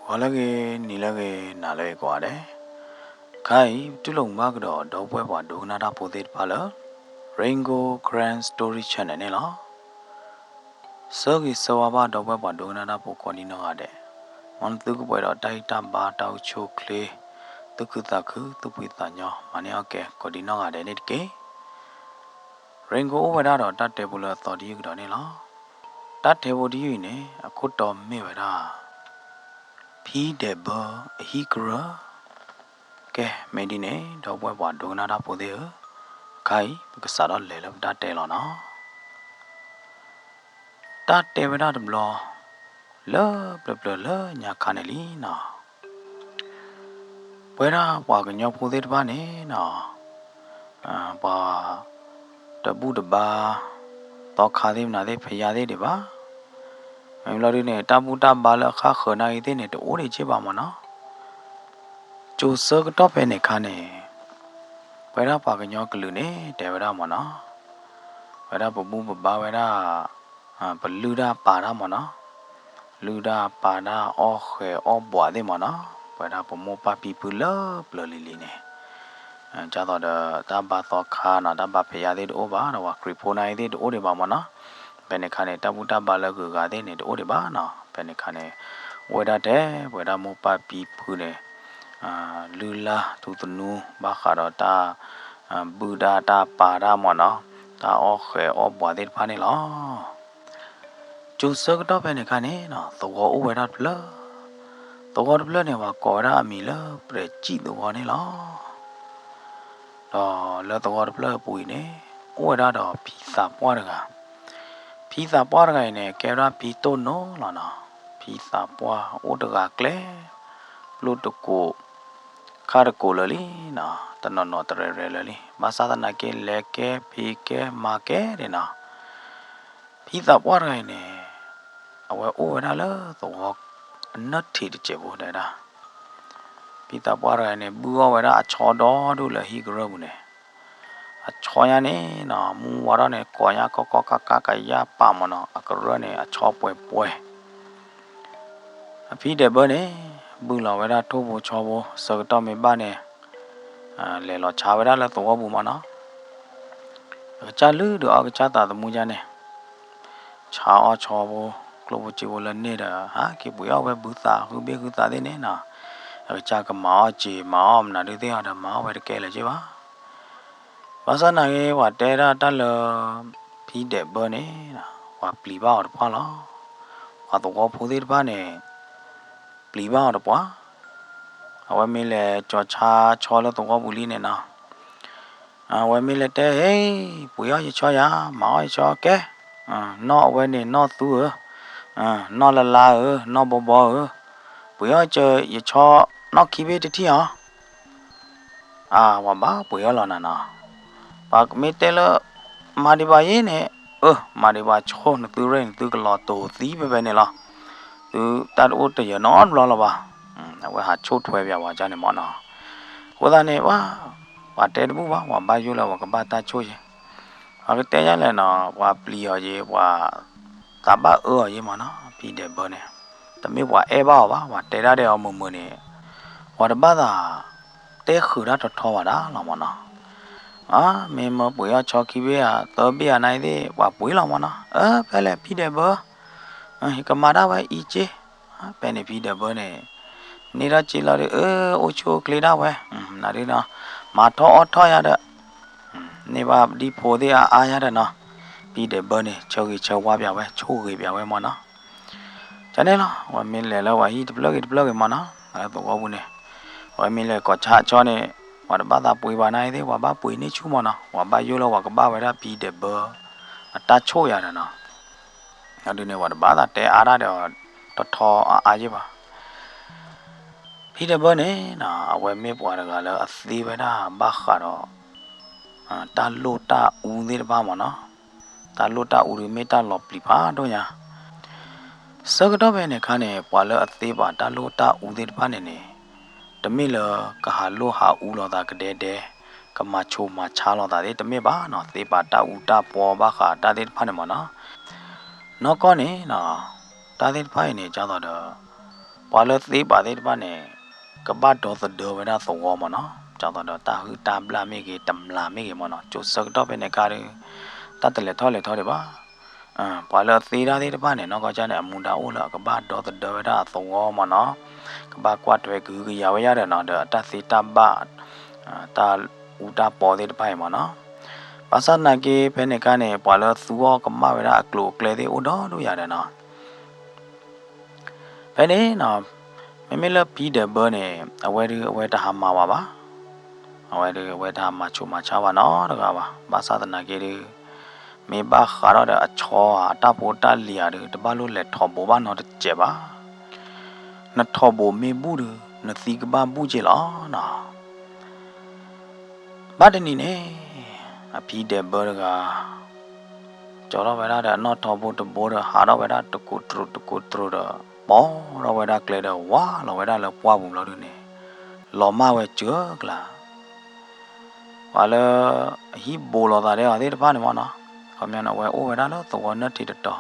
ဂီၤလၢအဂ့ၤ, နံၤလၢအဂ့ၤ, နၤလၢအဂ့ၤကိးဂၤဒဲး, ခါအံၤ ပတူၢ်လိာ်မုာ်ဘၣ်ကဒီး ဒီပုၢ်ဝဲၢ်ပှၤဒိကနၣ်တၢ်ဖိသ့ၣ်တဖၣ်လၢ Rain Gold Karen Story Channel န့ၣ်လီၤ. ဆၢဂ့ၤဆၢဝါဘၣ်ဒီပုၢ်ဝဲၢ်ပှၤဒိကနၣ်တၢ်ဖိကိးဒံနီၢ်ဂၤဒဲး, မ်သုကပှဲၤဒီးတၢ်ဟံၣ်တၢ်ဘါတၢ်အိၣ်ဆူၣ်အိၣ်ချ့, သူၣ်ခုသးခု သူၣ်ဖှံသးညီ မၤန့ၢ်အီၣ်ကဲကိးဒံနီၢ်ဂၤဒဲးန့ၣ်တက့ၢ်. Rain Gold အိၣ်ဝဲဒၣ်ဒီးတၢ်တဲဖိလၢအသီတယုၢ်ကဒီးန့ၣ်လီၤ. တၢ်တဲဖိတယုၢ်အံၤန့ၣ် အခိၣ်တီမ့ၢ်ဝဲဒၣ် ဖံဒဲးဘၢအဟံၣ်ကရၢ, ကဲ မ့ၢ်ဒ်န့ၣ် ဒီပုၢ်ဝဲၢ်ပှၤဒိကနၣ်တၢ်ဖိသ့ၣ်ဧၢ, အခါအံၤ ပကစးထီၣ်လဲၤလၢပတၢ်တဲလီၤနီၤ. တၢ်တဲဝဲဒၣ်တဘျီ လၢပျၢၤပျၢၤလၢညါခါန့ၣ်လံနီၤ. ပဝဲဒၣ်ပှၤကညီဖိသ့ၣ်တဖၣ်န့ၣ်နီၤ, ပှၤတဘူၣ်တဘါ သီခါသ့ၣ်မနုၤသ့ၣ် ဖယါသ့ၣ်ဒံးဘၣ်. မ့ၢ်ဘျီဒုန့ၣ် တၢ်ဘူၣ်တၢ်ဘါလၢအဃၣ်ဃၢၤနာ်ဂ့ၤသ့ၣ်န့ၣ် တအိၣ်ဒံးက့ၢ်ဘၣ်မ့ၢ်နီၤ. စိၤဆၢကတီၢ်ဖဲန့ၣ်ခါန့ၣ် ပဝဲဒၣ်ပှၤကညီကလုာ်န့ၣ် တဲဝဲဒၣ်မ့ၢ်နီၤ, ဝဲဒၣ်ပဘူၣ်ပဘါဝဲဒၣ် ပလုၢ်တၢ်ပာ်တၢ်မ့ၢ်နီၤ, လုၢ်တၢ်ပာ်တၢ်အီၣ်ဃဲၤအီၣ်ဘှးသ့ၣ်မ့ၢ်နီၤ, ပဝဲဒၣ်ပမိၢ်ပၢ်ဖံဖုလၢပျၢၤလံၤလံၤန့ၣ်, ဒ်သိးဒီးတၢ်ဘါသီခါနီၤ တၢ်ဘါဖယါသ့ၣ်တအိၣ်ဘၣ်ဒီး ပှၤခရံာ်ဖိနာ်ဂ့ၤသ့ၣ်တအိၣ်ဒံးဘၣ်မ့ၢ်နီၤ. ဖဲန့ၣ်ခါန့ၣ် တၢ်ဘူၣ်တၢ်ဘါလၢဂုၤဂၤသ့ၣ်န့ၣ် တအိၣ်ဒံးဘၣ်နီၤ. ဖဲန့ၣ်ခါန့ၣ် အိၣ်ဝဲဒၣ်ထဲပဝဲဒၣ်မိၢ်ပၢ်ဖံဖုန့ၣ် လုၢ်လၢ်ထူသနူ ဘၣ်ဃးဒီးတၢ် ဘုၣ်တၢ်တၢ်ပာ်တၢ်မ့ၢ်နီၤ, တၢ်အီၣ်ဃဲၤအီၣ်ဘှးသ့ၣ်တဖၣ်န့ၣ်လီၤ. စိၤဆၢကတီၢ်ဖဲန့ၣ်ခါန့ၣ်နီၤ သဝီအိၣ်ဝဲဒၣ်တဖျၢၣ်, သဝီတဖျၢၣ်န့ၣ် ပှၤကိးဝဲဒၣ်အမံၤလၢ ပြဲၤကံၣ်သဝီန့ၣ်လီၤ. ဒီးလၢသဝီတဖျၢၣ်အပူၤအံၤန့ၣ် အိၣ်ဝဲဒၣ်ဒီးဖံသးပှၢ်တဂၤ, ဖံသးပှၢ်တဂၤအံၤန့ၣ် ကဲဝဲဒၣ်ဖံတိၢ်နိလီၤနီၤ. ဖံသးပှၢ်အိၣ်တဂၤကျဲ ပျိတကိး ခါတကိးလၢာ်လံနီၤ, တနီၤနီၤတရဲၤရဲၤလၢာ်လံ, ဘၣ်ဆၣ်သနာ်က့ လဲၤကဲဖံးကဲမၤကဲဒၣ်နီၤ. ဖံသးပှၢ်တဂၤအံၤန့ၣ် အဝဲအိၣ်ဝဲဒၣ်လၢသဝီအနၢၣ်ထံးတစဲးဖိတဲဒၣ်, ဖံသးပှၢ်တဂၤအံၤန့ၣ် ဘုၣ်အီၣ်ဝဲဒၣ်အဆီဒီဒူၣ်လၢဟံၣ်ကရၢၢ်ပူၤန့ၣ်, အဆီညါန့ၣ်နီၤ မူဝါထီၣ်န့ၣ် ကိးညါကီကီကါကါကယၢ်ပာ်မ့ၢ်နီၤ, အကရၢၢ်န့ၣ် အဆီပှဲၤပှဲၤ အဖံဒဲးဘၢန့ၣ် ဘုၣ်လီၤဝဲဒၣ်ထိၣ်ဖိဆီဖိ ဆၢကတီၢ်မ့ၢ်ဘၣ်န့ၣ် လဲၤလီၤဆါဝဲဒၣ်လၢသဝီပူၤမ့ၢ်နီၤ, အကစၢ်လုၢ်ဒုးအီၣ်ကစၢ်သးသမူညါန့ၣ်, ဆါအီၣ်ဆီဖိ ကျိၣ်ဖိစ့ဖိလၢန့ၣ်ဒီး ဟးက့ၤပှ့ၤအီၣ်ဝဲဘုသး ဃုဘ့ၣ်ဃုသးသ့ၣ်န့ၣ်နီၤ, အကစၢ်ကမၤအီၣ်စ့ၤ မၤအီၣ်မနုၤဒုးသ့ၣ်အီၤဒီး မၤအီၣ်ဝဲတကဲလၢၤက့ဘၣ်. ဘၣ်ဆၣ်သနာ်က့ ပှၤတဲဒၣ်တၢ်လၢ ဖံဒဲးဘၢန့ၣ် ပှၤပျံၤဘၣ်အီၤတပှၢ်လီၤ. ပှၤသဝီဖိသ့ၣ်တဖၣ်န့ၣ် ပျံၤဘၣ်အီၤတပှၢ်, အဝဲမ့ၢ်လဲၤကၠီၤဆါဆီလၢသဝီပူၤလံန့ၣ်နီၤ, အဝဲမ့ၢ်လဲၤတဲ ဟ့ၣ် ပှ့ၤအီၣ်ယဆီယၤ မၤအီၣ်ယဆီကဲ, နီၢ်အဝဲန့ၣ်နီၢ်သူဧၢ, နီၢ်လါလါဧၢ, နီၢ်ဘီဘီဧၢ, ပှ့ၤအီၣ်ယဆီနီၢ်ခံဘ့ၣ်တထံၣ်ဧါ. အါ ပှၤဘၣ်ပှ့ၤအီၣ်လီၤနၤနီၤ, ပှၤမ့ၢ်တဲလၢ မၤဒံးဘၣ်ယဲန့ၣ်, အၢ မၤဒံးဘၣ်ဆိ နသုရဲၣ်န့ၣ် သုကလီၤတိၤသံဖဲဖဲန့ၣ်လီၤ. သုတၢ်တအိၣ်တယၢၤနီတဘျီလၢၤဘၣ်. အဝဲဟးဆိၣ်ထွဲပၠးဝဲဒၣ်န့ၣ်မ့ၢ်နီၤ. အဃိသတးန့ၣ် ပှၤ ပှၤတဲတဘူၣ်ဘၣ်, ပှၤဘၣ်ယိၣ်လၢပှၤကဘၣ်တၢ်ဆိၣ်ယဲ, ပှၤကတဲယဲလဲၣ်နီၤ, ပှၤပျံၤအီၤယဲ ပှၤ သးဘၣ်အၢအီၤယဲမ့ၢ်နီၤ, ဖံဒဲးဘၢန့ၣ်, တမ့ၢ်ပှၤအဲၣ်ဘၣ်အီၤဘၣ်, ပှၤတဲဒၣ်ဒီးအီၤမုာ်မုာ်န့ၣ်, ပှၤတဘၣ်သး တဲဃုာ်တၢ်ထီထီဘၣ်ဒၣ်လီၤမ့ၢ်နီၤ. မ့ၢ်မၢပှ့ၤအီၣ်ဆီခံဘ့ၣ်ဧါ သၢဘ့ၣ်ဧါ နသ့ၣ် ပှၤပှ့ၤလီၤမ့ၢ်နီၤ. အၢ ဖဲလဲၣ်ဖံဒဲးဘၢ, ယကမၤဒၣ်ဝဲအံၤက့, ဖဲန့ၣ် ဖံဒဲးဘၢန့ၣ် န့ၢ်ထီၣ်က့လီၤဒီး အၢ အိၣ်ဆူၣ်အိၣ်ချ့ဒၣ်ဝဲ, နဒုးနီၤ, မၤထီၣ်အီၣ်ထီၣ်ယၤဒီး န့ၢ်ဘၣ်ဒ်ဖိသ့ၣ်အါအါယၤဒီးနီၤ, ဖံဒဲးဘၢန့ၣ် ဆၢဂ့ၤဆၢဝါပၠးဝဲ ဆိၣ်ဂ့ၤပၠးဝဲမ့ၢ်နီၤ. ကန့ၣ်လီၤ, အဝဲမ့ၢ်လဲၤလၢပှၤဟံၣ်တဖျၢၣ်ဂ့ၤတဖျၢၣ်ဂ့ၤမ့ၢ်နီၤ, လၢသဝီပူၤန့ၣ်, အဝဲမ့ၢ်လဲၤကိးဆါဆီန့ၣ်, ပှၤတဘၣ်သးပှ့ၤဘၣ်နၤသ့ၣ် ပှၤဘၣ်ပှ့ၤန့ၢ်ဆူၣ်မ့ၢ်နီၤ, ပှၤဘၣ်ယိၣ်လၢပှၤကဘၣ်ဝဲဒၣ်ဖံဒဲးဘၢ အတၢ်ဆိၣ်ယၤဒီးနီၤ. ဒုးန့ၣ် ပှၤတဘၣ်သးတဲအါဒၣ်ဒီး ထီထီအါအါယဲဘၣ်. ဖံဒဲးဘၢန့ၣ်နီၤ, အဝဲမ့ၢ်ပှၤတဂၤလၢအသ့ဝဲဒၣ်ဘၣ်ဃးဒီး တၢ်လိၣ်တၢ်အူသ့ၣ်တဖၣ်မ့ၢ်နီၤ, တၢ်လိၣ်တၢ်အူဒုးမ့ၢ်တၢ်လီၤပျံၤဖးဒိၣ်ညါ. ဆၢကတီၢ်ဖဲန့ၣ်အခါန့ၣ် ပှၤလၢအသ့ပှၤတၢ်လိၣ်တၢ်အူသ့ၣ်တဖၣ်န့ၣ်န့ၣ်, တမ့ၢ်လၢကဟးလိၣ်ဟးအူလိာ်သးကဒဲဒဲ, ကမၤဆိးမၤဆါလိာ်သးသ့ၣ်တမ့ၢ်ဘၣ်နီၤ, သ့ပှၤတၢ်အူတၢ်ပီဘၣ်ဃးတၢ်သ့ၣ်တဖၣ်န့ၣ်မ့ၢ်နီၤ. နီၢ်ကီၢ်န့ၣ်နီၤ, တၢ်သ့ၣ်တဖၣ်အံၤန့ၣ် ဒ်သိးဒီး ပှၤလၢသ့ပာ်သ့ၣ်တဖၣ်န့ၣ် ကဘၣ်ဒီသဒၢဝဲဒၣ်သဝီမ့ၢ်နီၤ, ဒ်သိးဒီးတၢ်ဟုၣ်တၢ်ဘျၣ်မ့ၢ်ဂ့ၤ, တမျးမ့ၢ်ဂ့ၤမ့ၢ်နီၤ, ကၠိဆၢကတီၢ်ဖဲန့ၣ်အခါဒီး တၢ်တလဲၤထီၣ်လဲၤထီဒံးဘၣ်. ပှၤလၢအသ့တၢ်သ့ၣ်တဖၣ်န့ၣ် နီၢ်ကီၢ်ကၢ်န့ၣ် အမူဒါအိၣ်လၢအကဘၣ်ဒီသဒၢဝဲဒၣ်အသဝီမ့ၢ်နီၤ, ကဘၣ်ကွၢ်ထွဲကဟုကယာ်ဝဲဒၣ်ဒီးနီၤ, ဒီးအတၢ်သ့တၢ်ဘၣ်, တၢ်အူတၢ်ပီသ့ၣ်တဖၣ်အံၤမ့ၢ်နီၤ. ဘၣ်ဆၣ်သနာ်က့ဖဲန့ၣ်အခါန့ၣ် ပှၤလၢသူအီၤကမၣ်ဝဲဒၣ်အကျိၤအကျဲသ့ၣ်အိၣ်ဒီဒူၣ်ယၤဒီးနီၤ ဖဲန့ၣ်နီၤ, မ့မ့ၢ်လၢဖံဒဲးဘၢန့ၣ် အဝဲဒုးအဝဲတဟးမၤဝဲဘၣ်. အဝဲဒုးအဝဲတဟးမၤဆူးမၤဆါဘၣ်နီတဂၤဘၣ်. ဘၣ်ဆၣ်သနာ်က့ဒုး မ့ၢ်ဘၣ်ဃးထီၣ်ဒီးအဆီဧါ အတၢ်ဖိတၢ်လံၤဧါဒုး တဘၣ်လိၣ်လဲၤထိးဘိးဘၣ်နီတစဲးဘၣ်. နထိးဘိးမ့ၢ်ဘူၣ်ဒုး နသံကဘၣ်ဘူၣ်က့လီၤနီၤ. ဘၣ်တနံၤန့ၣ် အဖံဒဲးဘၢတဂၤ ကၠီထီၣ်ဝဲဒၣ်ဒီးအနီၣ်ထိးဘိတဘိဒီး ဟးထီၣ်ဝဲဒၣ်တကိးတြူးတကိးတြူးဒီး ပိာ်ထီၣ်ဝဲဒၣ်ကျဲဒီး ဝါလီၤဝဲဒၣ်လၢပှၢ်ပူၤဘျီဒုးန့ၣ် လီၤမၢ်ဝဲစၢၤကျါ ပှၤလၢအဟံၣ်ဘိးလိာ်သးဒဲးအီၤသ့ၣ်တဖၣ်န့ၣ်မ့ၢ်နီၤ, ခီပညီန့ၣ် အဝဲအိၣ်ဝဲဒၣ်လၢသဝီနၢၣ်ထံးတတီၤ,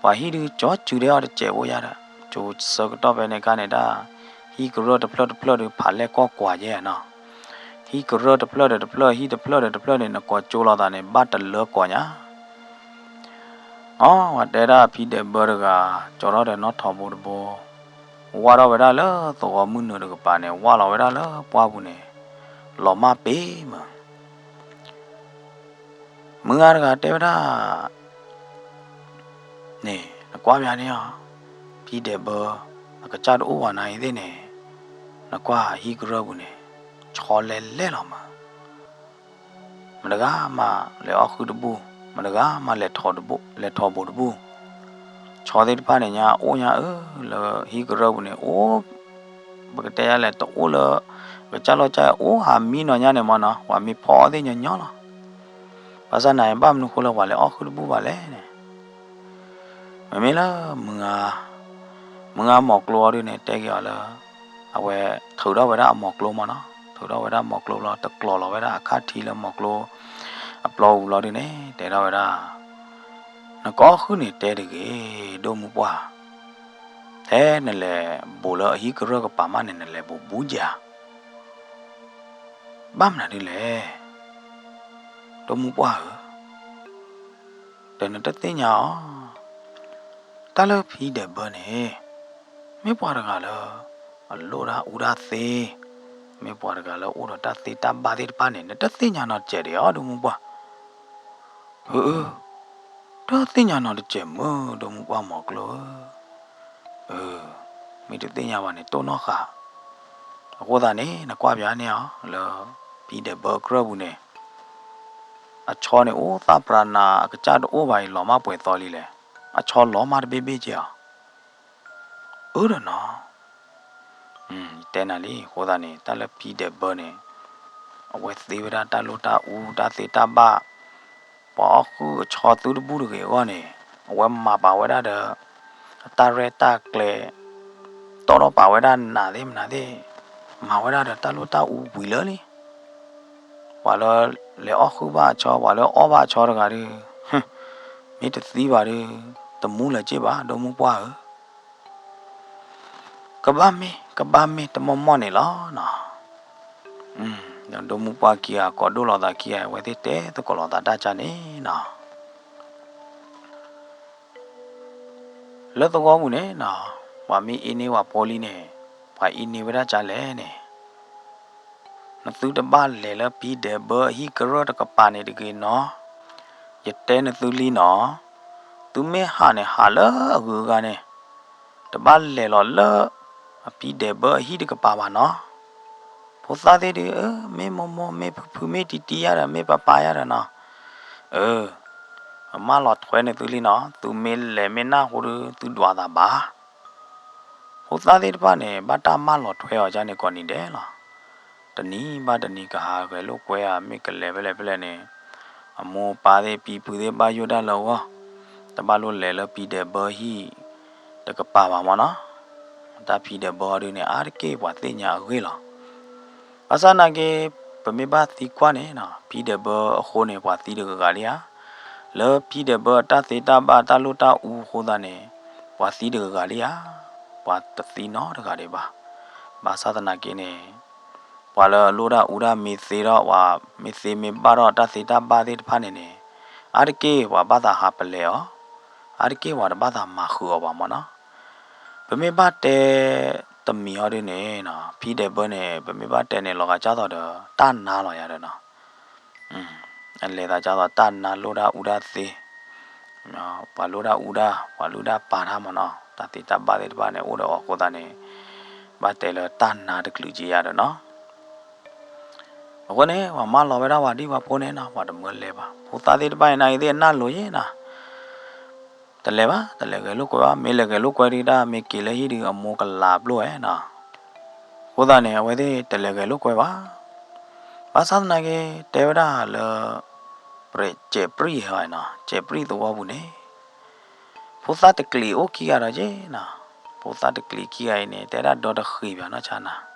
ပှၤဟံၣ်ဒုးကၠီစုၤဒဲးအီၤတစဲးဖိယါဒီး ကၠိဆၢကတီၢ်ဖဲန့ၣ်အခါန့ၣ်ဒၣ် ဟံၣ်ကရၢၢ်တဖျၢၣ်တဖျၢၣ်ဒုး ဖးလဲၢ်ကီၢ်ကွၢ်ယဲနီၤ, ဟံၣ်ကရၢၢ်တဖျၢၣ်ဒီးတဖျၢၣ် ဟံၣ်တဖျၢၣ်ဒီးတဖျၢၣ်န့ၣ် နကိးကၠိလိာ်သးန့ၣ် ဘၣ်တလၢကိးညါ အီ ပှၤတဲဒၣ်ဖံဒဲးဘၢတဂၤ ကၠီထီၣ်ဒီးနီၣ်ထိးဘိတဘိ, ဝၢ်ထီၣ်ဝဲဒၣ်လၢသဝီမုၢ်နုာ်တကပၤန့ၣ် ဝၢ်လီၤဝဲဒၣ်လၢပှၢ်ပူၤန့ၣ် လီၤမၢ်ပ့ၤမး. မုၢ်ဂၤတဂၤတဲဝဲဒၣ် န့ၣ် နကွၢ်ပၠးန့ၣ်အီၤ, ဖံဒဲးဘၢ အကစၢ်တအိၣ်ဝဲနၤအံၤသ့ၣ်န့ၣ်, နကွၢ်အဟံၣ်ကရၢၢ်ပူၤန့ၣ် ဆီလဲၤလဲၤလီၤမး. မတဂၤမးလဲၤအီၣ်ဃုတဘူၣ်, မတဂၤမးလဲၤထိးတဘူၣ်, လဲၤထိးဘိးတဘူၣ်. ဆီသ့ၣ်တဖၣ်န့ၣ်ညါ အိၣ်ညါအၢ လၢဟံၣ်ကရၢၢ်ပူၤန့ၣ် အိၣ် ပကတဲယါလဲၣ် တအိၣ်လၢ ကစၢ်လီၢ်ကစၢ်အိၣ်ဟးမံနီၤညါန့ၣ်မ့ၢ်နီၤ, ပှၤမ့ၢ်ဖီအီၣ်သ့ၣ်ညီညီလီၤ. ဘၣ်ဆၣ်သနာ်က့ ဘၣ်မနုၤဃိလၢပှၤလဲၤအီၣ်ဃုတဘူၣ်ဘၣ်လဲၣ်န့ၣ်, မ့မ့ၢ်လၢမုၢ်ဂၤ မုၢ်ဂၤမီၤကျိအီၤဒုးန့ၣ် တဲက့ၤအီၤလၢ အဝဲထုးထီၣ်ဝဲဒၣ်အမီၤကျိမ့ၢ်နီၤ, ထုးထီၣ်ဝဲဒၣ်မီၤကျိဘျီ တကျီၤလီၤဝဲဒၣ်အခၣ်ထံလၢမီၤကျိအပျီပူၤလီၤဒုးန့ၣ် တဲထီၣ်ဝဲဒၣ်, နကအီၣ်ဃုန့ၣ်တဲတဂ့ၤ, ဒိၣ်မူပှၢ်, ဖဲနလဲၤဘိးလၢအဟံၣ်ကရၢၢ်ကပၤမးန့ၣ် နလဲၤဘိးဘူးကဧါ, ဘၣ်မနုၤဒ်လဲၣ်, ဒိၣ်မူပှၢ်ဧၢ, ဒီးနတသ့ၣ်ညါအီၤ, တၢ်လၢဖံဒဲးဘၢန့ၣ် မ့ၢ်ပှၤတဂၤလၢ အလိၣ်တၢ်အူတၢ်သ့, မ့ၢ်ပှၤတဂၤလၢအိၣ်ဒီးတၢ်သ့တၢ်ဘၣ်သ့ၣ်တဖၣ်န့ၣ် နတသ့ၣ်ညါနီတစဲးဒံးဧါ ဒိၣ်မူပှၢ်, အၢ အၢ တသ့ၣ်ညါနီတစဲးမ့ၢ် ဒိၣ်မူပှၢ်မီၤကျိဧၢ, အၢ မ့ၢ်တသ့ၣ်ညါဘၣ်န့ၣ် တိၢ်နီၣ်ဃာ်, အဃိသတးန့ၣ် နကွၢ်ပၠးန့ၢ်အီၤလၢ ဖံဒဲးဘၢကရၢၢ်ပူၤန့ၣ် အဆီန့ၣ် အိၣ်သၣ်ပြးနၤ အကစၢ်တအိၣ်ဘၣ်အံၤ လီၤမၢ်ပှဲၤသီလံလဲၣ်, အဆီလီၤမၢ်တဘ့ၣ်ဘ့ၣ်က့ဧါ, အၢဒီးနီၤ, ယတဲနၤလံ အဃိသတးန့ၣ် တၢ်လၢဖံဒဲးဘၢန့ၣ် အဝဲသ့ဝဲဒၣ်တၢ်လိၣ်တၢ်အူ တၢ်သ့တၢ်ဘၣ်, ပှၤအီၣ်ဃုအဆီသုတဘူၣ်တဂ့ၤအဂီၢ်န့ၣ် အဝဲမၤပာ်ဝဲဒၣ်ဒီး အတၢ်ရဲၣ်တၢ်ကျဲၤ တီၣ်ထီၣ်ပာ်ဝဲဒၣ်နးသ့ၣ်မနုၤသ့ၣ်, မၤဝဲဒၣ်ဒီးတၢ်လိၣ်တၢ်အူဝံၤလၢာ်လံ. ပှၤလၢလဲၤအီၣ်ဃုဘၣ်အဆီ ပှၤလၢအီၣ်ဘၣ်အဆီတဂၤဒီး မ့ၢ်တသံဘၣ်ဒီး တမူလၢၤက့ၢ်ဘၣ် ဒိၣ်မူပှၢ်ဧၢ, ကဘၣ်မ့ၢ် ကဘၣ်မ့ၢ်တမီၢ်မီၢ်န့ၣ်လီၤနီၤ. ဒီးဒိၣ်မူပှၢ်ခံဂၤ ကိးဒိၣ်လိာ်သးခံဂၤ အဝဲသ့ၣ်တဲသကိးလိာ်သးတၢ်ကါန့ၣ်နီၤ. လၢသဝီပူၤန့ၣ်နီၤ ပှၤမ့ၢ်အ့န့ၢ်ပှၤဖိလံန့ၣ် ပှၤအ့န့ၢ်ဝဲဒၣ်ကါလဲၣ်န့ၣ်, နသုတဘၣ်လဲၤလၢဖံဒဲးဘၢအဟံၣ်ကရၢၢ်တကပၤန့ၣ်တဂ့ၤနီၤ. ယတဲနသုလံနီၤ, သုမ့ၢ်ဟးန့ၣ် ဟးလၢအဂုၤအဂၤန့ၣ်, တဘၣ်လဲၤလီၤလၢအဖံဒဲးဘၢအဟံၣ်တကပၤဘၣ်နီၤ. ဖိသၣ်သ့ၣ်ဒီး အၢ မ့ၢ်မိၢ်မိၢ် မ့ၢ်ဖုဖု မ့ၢ်တံတံယါဒီး မ့ၢ်ပၢ်ပၢ်ယါဒီးနီၤ, အၢ အမၢလီၤထွဲနသုလံနီၤ, သုမ့ၢ်လဲၤမ့ၢ်နၢ်ဟူဒီး သုဒွးသးဘၣ်. ဖိသၣ်သ့ၣ်တဖၣ်န့ၣ် ဘၣ်တၢ်မၢလီၤထွဲအီၤဒ်န့ၣ်ကိးနံၤဒဲးလီၤ. တနံၤဘၣ်တနံၤ ကဟးဂဲၤလိာ်ကွဲဧါ မ့ၢ်ကလဲၤဖဲလဲၣ်ဖဲလဲၣ်န့ၣ်, အမိၢ်အပၢ်သ့ၣ် ဖံဖုသ့ၣ်ဘၣ်ယိၣ်တၢ်လၢအဂီၢ်, တဘၣ်လိၣ်လဲၤလၢဖံဒဲးဘၢဟံၣ်တကပၤဘၣ်မ့ၢ်နီၤ. တၢ်ဖံဒဲးဘၢဒုးန့ၣ် အါတက့ၢ်ပှၤသ့ၣ်ညါအဂ့ၢ်လီၤ. ဘၣ်ဆၣ်နာ်က့ ပမ့ၢ်ဘၣ်သံကွၢ်န့ၣ်နီၤ, ဖံဒဲးဘၢအဃိန့ၣ် ပှၤသံတဂၤဂၤလံဧါ. လၢဖံဒဲးဘၢတၢ်သ့တၢ်ဘၣ်တၢ်လိၣ်တၢ်အူအဃိသတးန့ၣ် ပှၤသံတဂၤဂၤလံဧါ. ပှၤတသံနီတဂၤဒံးဘၣ်. ဘၣ်ဆၣ်သနာ်က့န့ၣ် ပှၤလၢအလိၣ်တၢ်အူတၢ်မ့ၢ်သ့ဒီး ပှၤမ့ၢ်သ့မ့ၢ်ဘၣ်ထီၣ်တၢ်သ့တၢ်ဘၣ်သ့ၣ်တဖၣ်န့ၣ်န့ၣ် အါတက့ၢ်ပှၤဘၣ်သးဟးပလဲၤအီၤ, အါတက့ၢ်ပှၤတဘၣ်သးမၤဃုာ်အီၤဘၣ်မ့ၢ်နီၤ. ပမ့ၢ်ဘၣ်တဲတမံၤအီၤဒ်န့ၣ်နီၤ ဖံဒဲးဘၢန့ၣ် ပမ့ၢ်ဘၣ်တဲန့ၣ် လီၤဂာ်ကၢ်သိးဒီး တၢ်နါလီၤယၤဒီးနီၤ. အလဲၤသးကၢ်သိးတၢ်နါလိၣ်တၢ်အူတၢ်သ့ ပှၤလိၣ်တၢ်အူတၢ် ပှၤလိၣ်တၢ်ပာ်တၢ်မ့ၢ်နီၤ တၢ်သ့တၢ်ဘၣ်သ့ၣ်တဖၣ်န့ၣ် အိၣ်ဒီးအီၤအဃိသတးန့ၣ် ဘၣ်တဲလၢတၢ်နါတကလုာ်က့ယၤဒီးနီၤ. အဃိန့ၣ် ပှၤမၢလီၤဝဲဒၣ်ပှၤဒံၣ်ပှၤဖိန့ၣ်နီၤ ပှၤတမၢလဲၤဘၣ်. ဖိသၣ်သ့ၣ်တဖၣ်အံၤ နာ်က့သ့ၣ်အနၢ်လိၤယ့နီၤ တလဲၤဘၣ် တလဲၤဂဲၤလိာ်ကွဲဘၣ်. မ့ၢ်လဲၤဂဲၤလိာ်ကွဲဒုးတၢ် မ့ၢ်က့ၤလၢဟံၣ်ဒုး အမိၢ်ကလၤပျိဝဲနီၤ. အဃိသတးန့ၣ် အဝဲသ့ၣ်တလဲၤဂဲၤလိာ်ကွဲဘၣ်. ဘၣ်ဆၣ်သနာ်က့ တဲဝဲဒၣ်လၢ ပြဲး ကဲးပြံၣ်ဟဲနီၤ ကဲးပြံၣ်သဝီပူၤန့ၣ် ဖိသၣ်တကျံၤအိၣ်ခံဂၤဒီးက့နီၤ. ဖိသၣ်တကျံၤခံဂၤအံၤန့ၣ် တဲဒၣ်ဒီတဃံးဘၣ်နီၢ်ဆါနၤ,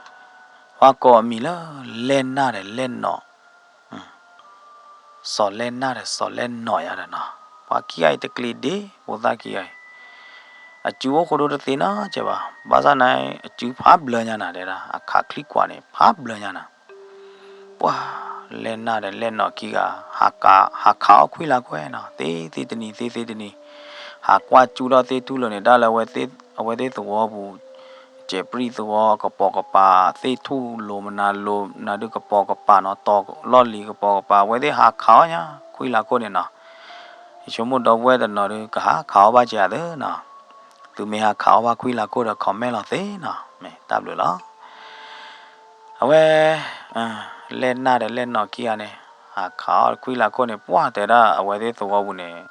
ပှၤကိးအမံၤလၢ လဲၢ်နၢ်ဒီးလဲၢ်နီၢ် စီၤလဲၢ်နၢ်ဒီးစီၤလဲၢ်နီၢ်ယၤဒီးနီၤ. ပှၤခံဂၤအံၤတကျံၤဒ့ ဖိသၣ်ခံဂၤအံၤ အစုအိၣ်ဃိဒိတသ့နီတစဲးဘၣ်. ဘၣ်ဆၣ်န့ၣ် အစုဖးဘျၢညါနၤတဲဒၣ် အခးချံကွၢ်န့ၣ် ဖးဘျၢညါနၤ. ပှၤလဲၢ်နၢ်ဒီးလဲၢ်နီၢ်ခံဂၤ ဟးခးအီၣ်ခွံလၢခိၣ်နီၤ သ့သ့တနံၤ သ့သ့တနံၤ ဟးကွၢ်ကၠူထီၣ်သ့ၣ်ထူၣ်လိၤန့ၣ် တၢ်လၢ အဝဲသ့ၣ်သဝီပူၤ ကဲးပြံၣ်သဝီကပိာ်ကပၤ သ့ၣ်ထူၣ်လိၤမနုၤလိၤမနုၤဒုးကပိာ်ကပၤနီၤ တီၤလီၢ်လံၤကပိာ်ကပၤ အဝဲသ့ၣ်ဟးခးအီၣ်ညါ ခွံလၢခိၣ်န့ၣ်နီၤ. ယဆိကမိၣ်ဒီပုၢ်ဝဲၢ်တနီၤဒုး ကဟးခးအီၣ်ဘၣ်က့ၤအသးနီၤ. သုမ့ၢ်ဟးခးအီၣ်ဘၣ်ခွံလၢခိၣ်ဒီး comment လီၤသ့နီၤ မ့ၢ်တၢ်ဘျုးလီၤ. အဝဲ လဲၢ်နၢ်ဒီးလဲၢ်နီၢ်ခံဂၤန့ၣ် ဟးခးအီၣ်ခွံလၢခိၣ်န့ၣ် ပှၢ်တဲဒၣ်အဝဲသ့ၣ်သဝီပူၤန့ၣ်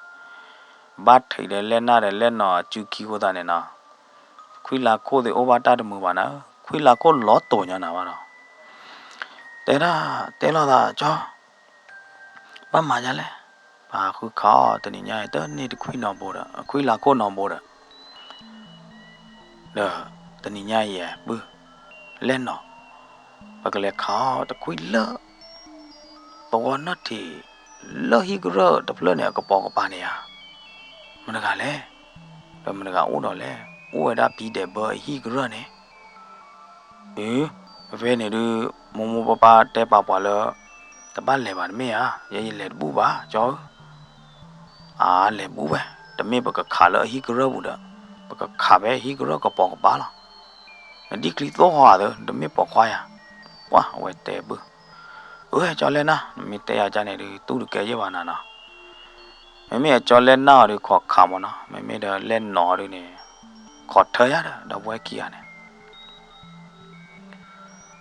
ဘၣ်ထံးဒီးလဲၢ်နၢ်ဒီးလဲၢ်နီၢ်အစုခံအဃိသတးန့ၣ်နီၤ ခွံလၢခိၣ်သ့ၣ်အိၣ်ဘၣ်တၢ်တမုာ်ဘၣ်နၤ, ခွံလၢခိၣ်လီၤတိာ်ညါနၤဘၣ်ဒီး တဲဒၣ်တဲလိာ်သးကၠီ ဘၣ်မၤဒ်လဲၣ်, ပဟးဃုခးအီၣ်တနံၤညါအံၤ တန့ၢ်တခွံနီၢ်ဘိဒီး ခွံလၢခိၣ်နီၢ်ဘိဒီး ဒီးတနံၤညါအံၤ ပုၢ် လဲၢ်နီၢ် ပကလဲၤခးအီၣ်တခွံလၢ သဝီနီၣ်ထံး လၢဟံၣ်ကရၢၢ်တဖျၢၣ်န့ၣ် အကပိာ်ကပၤန့ၣ်ဧါ. မတၤတဂၤလဲၣ်, ဒီးမတၤတဂၤအိၣ်ဒီးလဲၣ်, အိၣ်ဝဲဒၣ်ဖံဒဲးဘၢအဟံၣ်ကရၢၢ်န့ၣ်. အၢ, ဖဲန့ၣ်ဒုး မိၢ်မိၢ်ပၢ်ပၢ်တဲပာ်ပှၤလၢ တဘၣ်လဲၤဘၣ်တမ့ၢ်ဧါ, ယဲယလဲၤတဘူၣ်ဘၣ် ကၠီဧၢ. အါ လဲၤဘူၣ်ဝဲ, တမ့ၢ်ပကခးလၢအဟံၣ်ကရၢၢ်ပူၤဒီး ပကခးဖဲအဟံၣ်ကရၢၢ်ကပိာ်ကပၤလီၤ. နဒ်ချံသိၣ်ဟီဧါသၢ နတမ့ၢ်ပိာ်ခွါဧါ. ပှၢ်အဝဲတဲဘုၣ်, အၢ ကၠီလဲၢ်နၢ် နမ့ၢ်တဲယၤကၠီန့ၣ်ဒုး တူၢ်တကဲယဲၢ်ဘၣ်နၤနီၤ. မ့မ့ၢ်အကၠီလဲၢ်နၢ်အီၤဒုး ခိးခးမ့ၢ်နီၤ, မ့မ့ၢ်ဒီးလဲၢ်နီၢ်အီၤဒုးန့ၣ် ခိးထၢယၤဒီး ဒီပုၢ်ဝဲၢ်ခံဂၤန့ၣ်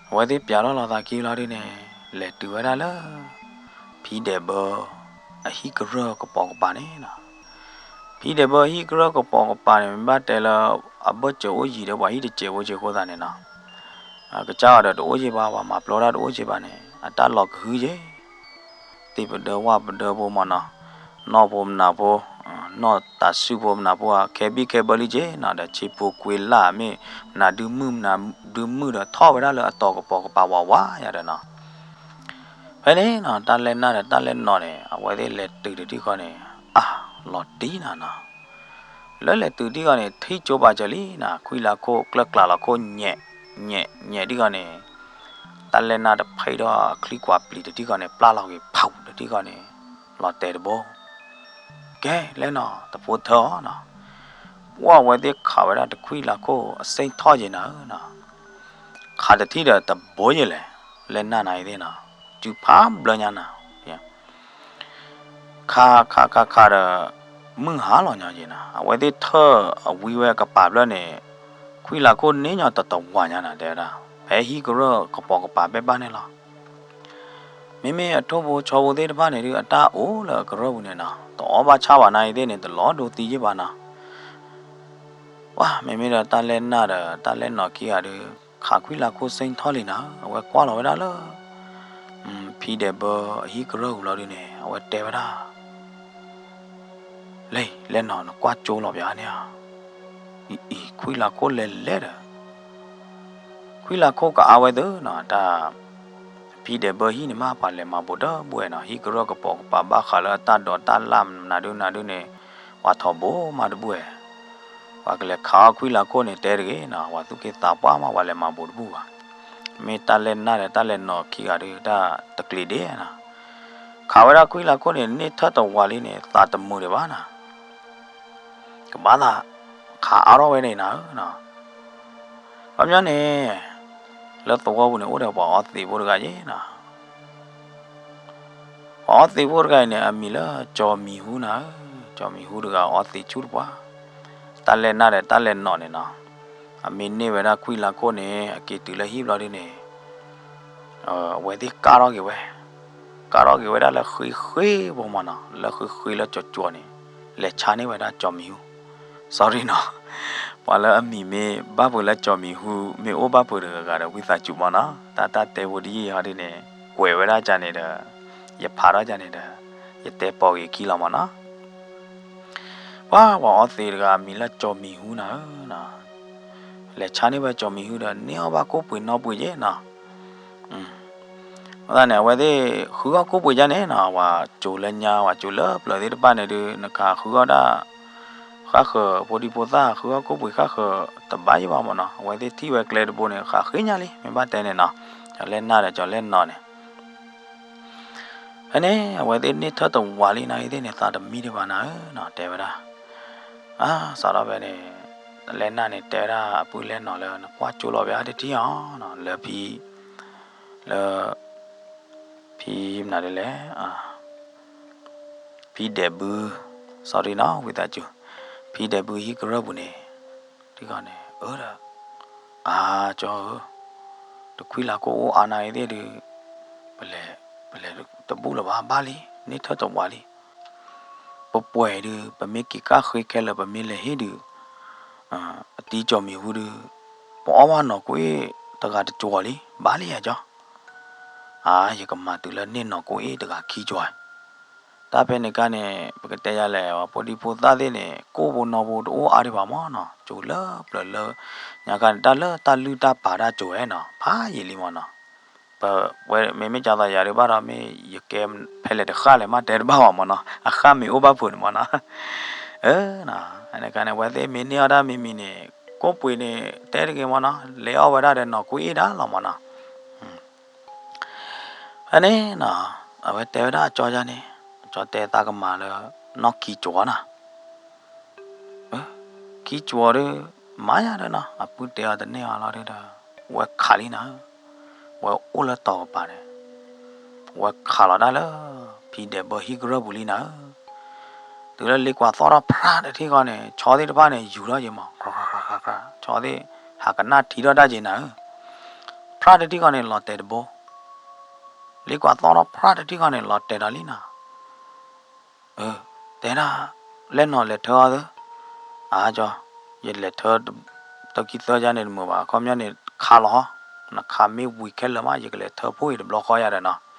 အဝဲသ့ၣ်ပျးထီၣ်လီၤသးခံလီၤဒုးန့ၣ် လဲၤတုၤဝဲဒၣ်လၢ ဖံဒဲးဘၢ အဟံၣ်ကရၢၢ်ကပိာ်ကပၤန့ၣ်နီၤ. ဖံဒဲးဘၢအဟံၣ်ကရၢၢ်ကပိာ်ကပၤန့ၣ် မ့ၢ်ဘၣ်တဲလၢ အဘၢၣ်စၢၤအိၣ်ယံၤဒီးပှၤဟံၣ်တစဲးဖိစ့ၢ်အဃိသတးန့ၣ်နီၤ, ကစၢ်အီၤဒီးတအိၣ်ယံၤဘၣ် ပှၤမၤပျီတၢ်တအိၣ်စ့ၢ်ဘၣ်န့ၣ် အတၢ်လီၤကဟုက့ၤ သ့ၣ်ပဒၢဝၣ်ပဒၢဖိမ့ၢ်နီၤ, နီၢ်ဖိမနၤဖိ, နီၢ်တၢ်စုဖိမနၤဖိဧါ ခဲဘံၣ်ခဲဘၢလံက့ၤနီၤ, ဒီးဆံးဖိကွံာ်လၢ်မ့ၢ် မနၤဒုမုၢ်မနၤဒုမုၢ်ဒီး ထီၣ်ဝဲဒၣ်လၢအတီၤကပိာ်ကပၤဝးဝးယၤဒီးနီၤ. ဖဲန့ၣ်နီၤ တၢ်လဲၢ်နၢ်ဒီးတၢ်လဲၢ်နီၢ်န့ၣ် အဝဲသ့ၣ်လဲၤတုၤတထံၣ်ဃီန့ၣ် အါ လီၤတံၢ်နၤနီၤ. လၢလဲၤတုၤတထံၣ်ဃီန့ၣ် ထံၣ်ကၠိပာ်စၢၤလံနီၤ, ခွံလၢခိၣ်ကျၢၢ်ကျးလီၤခိၣ်ညဲး ညဲး ညဲးတထံၣ်ဃီန့ၣ် တၢ်လဲၢ်နၢ်တဖံးထီၣ်အချံကွၢ်ပျံၤတထံၣ်ဃီန့ၣ် ပျၢ်လီၤက့ၤဖးတထံၣ်ဃီန့ၣ် လီၤတဲာ်တဘိ ကဲ လဲၢ်နီၢ် တဖိထၢအီၤနီၤ. ပှၢ်ဝဲသ့ၣ်ခးဝဲဒၣ်တခွံလၢခိၣ်အစ့ၣ်ထီၣ်က့ၤနၤဧၢနီၤ, ခးတထံၣ်ဒီးတဘိယဲၢ်လဲၣ်, လဲၢ်နၢ်နၤအံၤသ့ၣ်နီၤ, စုဖးဘျၢညါနၤ. ခးခးခးခးဒီး မုၢ်ဟါလီၤညီက့ၤနၤ, အဝဲသ့ၣ်ထၢၣ်အဝံဝဲကပၤဖျၢၣ်န့ၣ် ခွံလၢခိၣ်န့ၣ်ညီတတဝၤညါနၤတဲဝဲဒၣ်, ဖဲဟံၣ်ကရၢၢ်ကပိာ်ကပၤဘဲဘၣ်န့ၣ်လီၤ. မ့မ့ၢ်အထိၣ်ဖိဆီဖိသ့ၣ်တဖၣ်န့ၣ်ဒုး အတၢ်အိၣ်လၢအကရၢၢ်ပူၤန့ၣ်နီၤ, တအီၣ်ဘၣ်ဆၣ်ဘၣ်နၤအံၤသ့ၣ်န့ၣ် တလီၤဒိသံယ့ၢ်ဘၣ်နီၤ. ပှၢ်မ့မ့ၢ်ဒီးတၢ်လဲၢ်နၢ်ဒီးတၢ်လဲၢ်နီၢ်ခံဂၤဒုး ခးခွံလၢခိၣ်စ့ၣ်ထီၣ်လံနၤ, အဝဲကွၢ်လီၤဝဲဒၣ်လၢ ဖံဒဲးဘၢအဟံၣ်ကရၢၢ်ပူၤလီၤဒုးန့ၣ် အဝဲတဲဝဲဒၣ် လဲၢ် လဲၢ်နီၢ် နကွၢ်ကၠိလီၤပၠးန့ၣ်ဧါ. အံၤ ခွံလၢခိၣ်လဲၤလဲၤဒီး ခွံလၢခိၣ်ကအါဝဲသ့နီၤ, တၢ် ဖံဒဲးဘၢဟံၣ်န့ၣ်မး ပှၤလဲၤမၤဘူးတဘူၣ်ဝဲနီၤ, ဟံၣ်ကရၢၢ်ကပိာ်ကပၤဘၣ်ဃးလၢအတၢ်ဒိးတၢ်လၣ်နၤဒုးနၤဒုးန့ၣ် ပှၤထီၣ်ဘိမးတဘူၣ်ဝဲ. ပှၤကလဲၤခးအီၣ်ခွံလၢခိၣ်န့ၣ် တဲတဂ့ၤနီၤ, ပှၤသူၣ်က့သးပှၢ်မး ပှၤလဲၤမၤဘူးတဘူၣ်ဘၣ်. မ့ၢ်တၢ်လဲၢ်နၢ်ဒီးတၢ်လဲၢ်နီၤခံဂၤဒီး တၢ်တကျ့ၤဒ့နီၤ. ခးဝဲဒၣ်ခွံလၢခိၣ်န့ၣ် န့ၢ်ထၢၣ်တဝးလံန့ၣ် သးတမုာ်ဒံးဘၣ်နီၤ. ကဘၣ်သးခးအါထီၣ်ဝဲန့ၣ်နၤဧၢနီၤ. ခီပညီန့ၣ် လၢသဝီပူၤန့ၣ် အိၣ်ဒီးပှၤအီသံးဖိတဂၤယ့နီၤ. ပှၤအီသံးဖိတဂၤအံၤန့ၣ် အမံၤလၢကၠီၤမံၤဟူနၤဧၢ, ကၠီၤမံၤဟူတဂၤအီသံးဆူၣ်တပှၢ်, တၢ်လဲၢ်နၢ်ဒီးတၢ်လဲၢ်နီၤန့ၣ်နီၤ. အမ့ၢ်န့ၢ်ဝဲဒၣ်ခွံလၢခိၣ်န့ၣ် အက့ၤတုၤလၢဟံၣ်ဘျီဒုန့ၣ် အဝဲသ့ၣ်ကၢ်ထီၣ်က့ၤဝဲ, ကၢ်ထီၣ်က့ၤဝဲဒၣ်လၢဃ့ဃ့ဖိမးနီၤ, လၢဃ့ဃ့လၢကၠီၤကၠီၤန့ၣ် လဲၤဆါန့ၢ်ဝဲဒၣ်ကၠီၤမံၤဟူ, sorry နီၤ, ပှၤလၢအမံၤမ့ၢ်ဘၣ်ပှၤလၢကၠီၤမံၤဟူ မ့ၢ်အိၣ်ဘၣ်ပှၤတဂၤဂၤဒီးဝံသးစူၤမးနီၤ, တၢ်တၢ်တဲဖိတယံာ်ဟီဒ်န့ၣ် ကွဲးဝဲဒၣ်ကန့ၣ်ဒီး ယဖးထီၣ်ကန့ၣ်ဒီး ယတဲပိာ်ဂ့ၤခံလီၤမးနီၤ. ပှၤပှၤအီသံးတဂၤအမံၤလၢကၠီၤမံၤဟူနၤဧၢနီၤ, လဲၤဆါန့ၢ်ဝဲကၠီၤမံၤဟူဒီး န့ၢ်အီၣ်ဘၣ်ကိၣ်ပှ့ၤနီၣ်ပှ့ၤယ့နီၤ. အဃိသတးန့ၣ် အဝဲသ့ၣ်ဃုအီၣ်ကိၣ်ပှ့ၤယါန့ၣ်နီၤ, ပှၤကၠိၤလၢညါ ပှၤကၠိၤလၢပျၢၤသ့ၣ်တဖၣ်န့ၣ်ဒုး နကဃုအီၣ်ဒၣ် ဃၣ်ဃၢၤ ဖိဒံဖိသၣ် ဃုအီၣ်ကိၣ်ပှ့ၤဃၣ်ဃၢၤတဘၣ်ယံၤဘၣ်မးနီၤ, အဝဲသ့ၣ်ထံၣ်ဝဲကျဲတဘိန့ၣ် ဃးဃ့ညါလံ မ့ၢ်ဘၣ်တဲန့ၣ်နီၤ, ကၠီၤလဲၢ်နၢ်ဒီးကၠီၤလဲၢ်နီၤန့ၣ် ဖဲန့ၣ် အဝဲသ့ၣ်န့ၢ်ထၢၣ်တဝးလံနၤအံၤသ့ၣ်န့ၣ် သးတမံဒံးဘၣ်နၤဧၢနီၤ, တဲဝဲဒၣ်. အါ စးထီၣ်ဖဲန့ၣ် လဲၢ်နၢ်န့ၣ် တဲဝဲဒၣ်အပုၢ်လဲၢ်နီၤလၢ နကွၢ်ကၠိလီၤဝဲအါတထံၣ်အီၤနီၤ, လၢဖံ လၢ ဖံမနုၤဒ်လဲၣ်, ဖံဒဲးဘု, sorry နီၤ ဝံသးစူၤ, ဖံဒဲးဘုဟံၣ်ကရၢၢ်ပူၤန့ၣ် ထံၣ်ဃီန့ၣ် အၢဒီး အါ ကၠီဧၢ, တခွံလၢခိၣ်အိၣ်အါနၤအံၤသ့ၣ်ဒုး ပလဲၤ ပလဲၤတဘူၣ်လၢၤဘၣ် ဘၣ်လံ န့ၢ်ထၢၣ်တဝးလံ. ပပှဲၤဒုး ပမ့ၢ်က့ၤကၣ်ဃ့ခဲလၢာ် ပမ့ၢ်လဲၤဟ့ၣ်ဒုး အတံၤကၠီၤမံၤဟူဒုး ပအီၣ်ဘၣ်နီၢ်ကိၣ်အ့ၣ်တဂၤတကၠီၤလံ ဘၣ်လံဧါကၠီ. အါ ယကမၤတုၤလၢန့ၢ်နီၢ်ကိၣ်အ့ၣ်တဂၤခံကၠီဧါ. တၢ်ဖဲန့ၣ်အခါန့ၣ် ပကတဲယၤလဲၣ် ဖိဒံဖိသၣ်သ့ၣ်န့ၣ် ကိၣ်ဖိနီၢ်ဖိတအိၣ်အါဒံးဘၣ်မးနီၤ, ကၠိၤလၢပျၢၤလၢ ညါခါန့ၣ် တၢ်လၢတၢ်လုၢ်တၢ်ပာ်တၢ်ကၠိၤဝဲနီၤ ဖးယံာ်လံမးနီၤ. ပဝဲမ့မ့ၢ်ကၠီသးယၤဒုးဘၣ်ဒီး မ့ၢ်ယကဲဖဲလဲၣ်တဃၣ်လဲၣ် မ့ၢ်တဲတဘၣ်ဘၣ်မးနီၤ, အဃၣ်မ့ၢ်အိၣ်ဘၣ်ဖုးန့ၣ်မးနီၤ. အၢ န့ၣ်အခါန့ၣ် အဝဲသ့ၣ်မ့ၢ်န့ၢ်အီၣ်ဒၣ်မံၤမံၤန့ၣ် ကိၣ်ပှ့ၤန့ၣ် တဲတဂ့ၤမးနီၤ, လဲၤအီၣ်ဝဲဒၣ်ဒီးနီၢ်ကိၣ်အ့ၣ်ဒၣ်လီၤမးနီၤ. ဖဲန့ၣ်နီၤ အဝဲတဲဝဲဒၣ်အကၠီယါန့ၣ် အကၠီတဲသးကမၤလၢ နီၢ်ခံကၠီနၤ. ခံကၠီဒီး မၤယၤဒီးနီၤ အပုၢ်တဲအီၤတန့ၢ်အီၤလီၤဒီး ဝဲခးလံနၤ, ဝဲအိၣ်လၢတီၤကပၤန့ၣ် ဝဲခးလီၤတၢ်လၢ ဖံဒဲးဘၢဟံၣ်ကရၢၢ်ပူၤလံနၤ. တုၤလၢလ့ကွၢ်သီၣ်ထီၣ်ဖြးတထံၣ်ဃီန့ၣ် ဆီသ့ၣ်တဖၣ်န့ၣ် ယူၤထီၣ်က့ၤမး ဆီသ့ၣ် ဟးကနၣ်ထံထီၣ်တၢ်က့ၤနၤဧၢ. ဖြးတထံၣ်ဃီန့ၣ် လီၤတဲာ်တဘိ, လ့ကွၢ်သီၣ်ထီၣ်ဖြးတထံၣ်ဃီန့ၣ် လီၤတဲာ်ဒီးလံနၤ. တဲဒၣ် လဲၣ်နီၤလဲၤထၢအီၤသၢ, အါကၠီ ယလဲၤထၢ တခံသၢယါန့ၣ်တမုာ်ဘၣ် အခီပညီန့ၣ် ခးလီၤဟီ, နခးမ့ၢ်ဝံၤခဲလၢာ်မး ယကလဲၤထၢဖိအံၤတဘျီဃီယါဒီးနီၤ.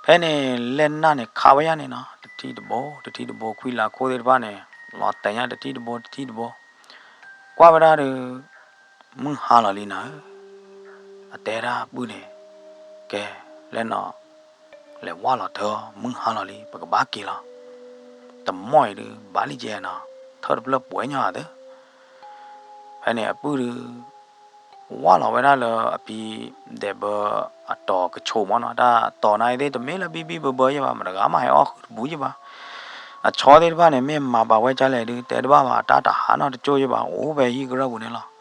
ဖဲန့ၣ် လဲၣ်နၢ်န့ၣ် ခးဝဲယါန့ၣ်နီၤ တထံၣ်တဘိ တထံၣ်တဘိ ခွံလၢခိၣ်သ့ၣ်တဖၣ်န့ၣ် လီၤတဲာ်ညါတထံၣ်တဘိ တထံၣ်တဘိ ကွၢ်ဝဲဒၣ်ဒီး မုၢ်ဟါလီၤလံနၤဧၢ. အတဲဒၣ်ပုၢ်န့ၣ် ကဲ လဲၣ်နီၤ လဲၤဝၢ်လီၤထၢ မုၢ်ဟါလီၤလံ ပကဘၣ်က့ၤလီၤ. တမီၢ်အံၤဒုး ဘၣ်လံကဲနီၤ ထၢၣ်တဖျၢၣ်ပှဲၤညီအသၢ. ဖဲန့ၣ်အပုၢ်ဒုး ဝၢ်လီၤဝဲဒၣ်လၢအဖံဒဲးဘၢအတီၤကဆိးမးနီၤ တၢ်တီၤနၤအံၤသ့ၣ်တမ့ၢ်လၢဘံဘံဘၢဘၢယဲဘၣ် မတဂၤမးဟဲအီၣ်ဃုာ်တဘူးယဲဘၣ်. အဆီသ့ၣ်တဖၣ်န့ၣ် မ့ၢ်မၤဘၣ်ဝဲကၢလဲၣ်ဒုး တဲတဘၣ်ဘၣ် အတၢ်တဟးနီတကၠိၢ်ယဲဘၣ် အိၣ်ဖဲဟံၣ်ကရၢၢ်ပူၤန့ၣ်လီၤ.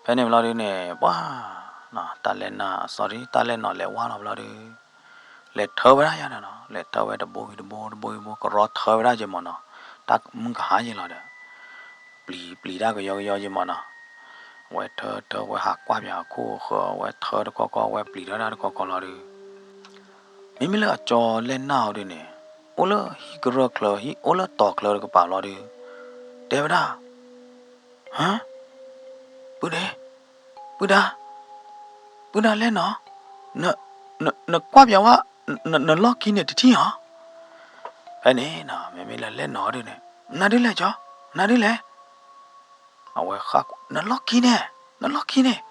ဖဲန့ၣ်ဘျီဒုးန့ၣ် ပှၤ တၢ်လဲၣ်နၢ် sorry တၢ်လဲၣ်နီၤလဲၤဝၢ်လီၤဘျီဒုး လဲၤထၢဝဲဒၣ်ယါဒီးနီၤ လဲၤထၢဝဲတဘိဝံၤတဘိ တဘိဝံၤတဘိ ကရီထၢဝဲဒၣ်က့ၤမးနီၤ တၢ်မုၢ်ကဟါယဲလီၤဒီး ပျံၤပျံၤတၢ်ကယီကယီယဲမးနီၤ ဝဲထၢထၢဝဲဟးကွၢ်ပၠးအခိၣ်အဃၢၤ ဝဲထၢတခီခီ ဝဲပျံၤထီၣ်တၢ်တခီခီလီၤဒုး မ့မ့ၢ်လၢအကၠီလဲၣ်နၢ်အီၤဒုးန့ၣ် အိၣ်လၢဟံၣ်ကရၢၢ်ချၢ ဟံၣ်အိၣ်လၢတီၤချၢတကပၤလီၤဒုး တဲဝဲဒၣ် ဟါ ပုၢ်ဒ့, ပုၢ်ဒါ, ပုၢ်ဒါလဲၣ်နီၤ, နကွၢ်ပၠးဝဲ နလီၢ်ခံန့ၣ်တထံၣ်ဧါ. ဖဲန့ၣ်နီၤ မ့မ့ၢ်လၢလဲၣ်နီၤဒုးန့ၣ် နဒုးလဲၣ်ကၠီ, နဒုးလဲၣ်. အဝဲဃၣ် နလီၢ်ခံန့ၣ်, နလီၢ်ခံန့ၣ်.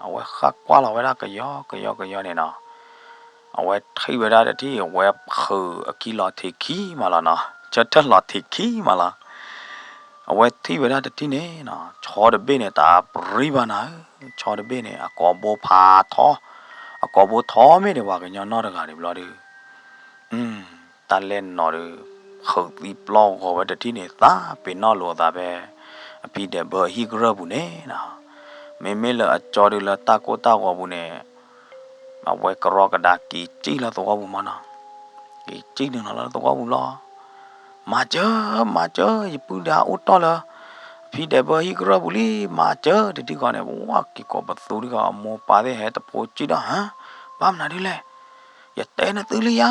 အဝဲဃၣ်ကွၢ်လီၤဝဲဒၣ်ကယီကယီကယီန့ၣ်နီၤ အဝဲထံၣ်ဝဲဒၣ်တထံၣ် အဝဲဖုးအခံလီၤထံးခံမးလီၤနီၤ ဆၢထၢၣ်လီၤထံးခံမးလီၤ. အဝဲထံၣ်ဝဲဒၣ်တထံၣ်န့ၣ်နီၤ, ဆီတဘ့ၣ်န့ၣ် တၢ်ပြံဘၣ်နၤဧၢ, ဆီတဘ့ၣ်န့ၣ် အကိာ်ဘိဖးထီ, အကိာ်ဘိထီမ့ၢ်ဒီးပှၤကညီနီၢ်တဂၤဒံးဘျီဒီး တၢ်လဲၣ်နီၤဒီး ဃုာ်သံပျီၢ်ဂီၤဝဲတထံၣ်န့ၣ် သးပ့ၤနီၣ်လိာ်အသးဖဲ အဖံဒဲးဘၢဟံၣ်ကရၢၢ်ပူၤန့ၣ်နီၤ, မ့မ့ၢ်လၢအကၠီဒုးလၢတၢ်ကိၢ်တၢ်ဂီၤပူၤန့ၣ် အဝဲကရီကဒါက့ၤစံၣ်လၢသဝီပူၤမးနီၤ, က့ၤစံၣ်နုာ်လီၤလၢသဝီပူၤလီၤ. မၤစၢၤ, မၤစၢၤ, ယပုၢ်ဒၣ်အိၣ်တီၢ်လၢ အဖံဒဲးဘၢဟံၣ်ကရၢၢ်ပူၤလံ, မၤစၢၤ, တထံၣ်ဃီန့ၣ် ဝဲက့ၤကိးပသူတခီ အမိၢ်ပၢ်သ့ၣ်ဟဲတဖိစံၣ်ဒီး ဟါ, ဘၣ်မနုၤဒ်လဲၣ်, ယတဲနသုလံယါ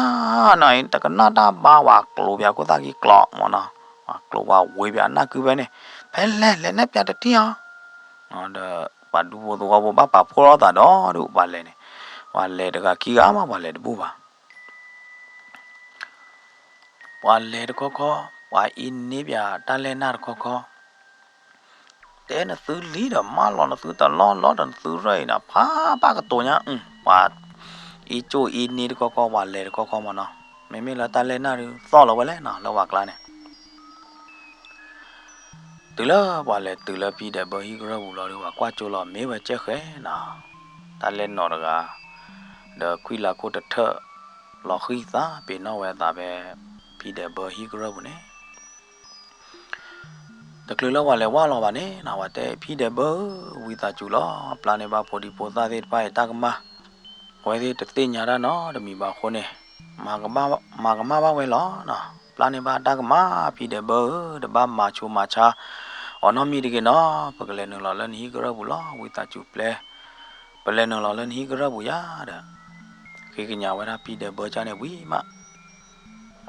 နီၤ, တကနၣ်တၢ်ဘၣ်ဝဲကျိၤပၠးခိၣ်သၣ်ခံကျိးမးနီၤ, ဝဲကျိၤဝဲဝ့ၤပၠးနၢ်ကုဖဲန့ၣ်, ဖဲလဲၣ်လဲၣ်နဲၣ်ပၠးတထံၣ်အီၤ ဒီးပှၤဒူဖိသဝီဖိဘၣ်ပာ်ဖှိၣ်ထီၣ်သးဒီးဒုးပှၤလဲၤန့ၣ်, ပှၤလဲၤတဂၤခံဂၤမး ပှၤလဲၤတဘူၣ်ဘၣ်. ပှၤလဲၤတခီခီ, ပှၤအံၤန့ၢ်ပၠးတၢ်လဲၢ်နၢ်တခီခီ, တဲနသုလံဒီးမၢလီၤနသုတလီၢ်လီၤဒီးနသုရၢၢ်အံၤဒီး ဖးဘၣ်ကတိၤညါ, ပှၤအံၤကၠိၣ်အံၤန့ၢ်တခီခီ ပှၤလဲၤတခီခီမးနီၤ, မ့မ့ၢ်လၢတၢ်လဲၢ်နၢ်ဒုးသီၣ်လီၤဝဲလဲၣ်နီၤ လၢပှၤကျါန့ၣ် တုၤလၢပှၤလဲၤတုၤလၢဖံဒဲးဘၢဟံၣ်ကရၢၢ်ပူၤလီၤဒီး ပှၤကွၢ်ကၠိလီၤမ့ၢ်ဝဲကဲဃဲနီၤ, တၢ်လဲၢ်နီၤတဂၤ, ဒီးခွံလၤခိၣ်တထၢၣ်, လီၤဃံသးပ့ၤနီၣ်ဝဲအသးဖဲ ဖံဒဲးဘၢဟံၣ်ကရၢၢ်ပူၤန့ၣ် တချုးလၢပှၤလဲၤဝၢ်လီၤဘၣ်န့ၣ်နီၤ ပှၤတဲဖံဒဲးဘၢဧၢ, ဝံသးစူၤလီၤ ပျၢ်န့ၢ်ဘၣ်ဖိဒံဖိသၣ်သ့ၣ်တဖၣ်အံၤတၢ်ကမၣ်, အဝဲသ့ၣ်တသ့ၣ်ညါတၢ်နီတမံၤဘၣ်အဃိန့ၣ်, မၤကမၣ်ဘၣ်ဝဲလီၤနီၤ, ပျၢ်န့ၢ်ဘၣ်တၢ်ကမၣ် ဖံဒဲးဘၢဧၢ, တဘၣ်မၤဆူးမၤဆါအီၤနီတမံၤတဂ့ၤနီၤ, ပကလဲၤနုာ်လီၤလၢနဟံၣ်ကရၢၢ်ပူၤလီၤ ဝံသးစူၤပျဲ, ပလဲၤနုာ်လီၤလၢနဟံၣ်ကရၢၢ်ပူၤယါဒီး ဃ့ကညးဝဲဒၣ်ဖံဒဲးဘၢကၢ်န့ၣ်ဝံၤမး,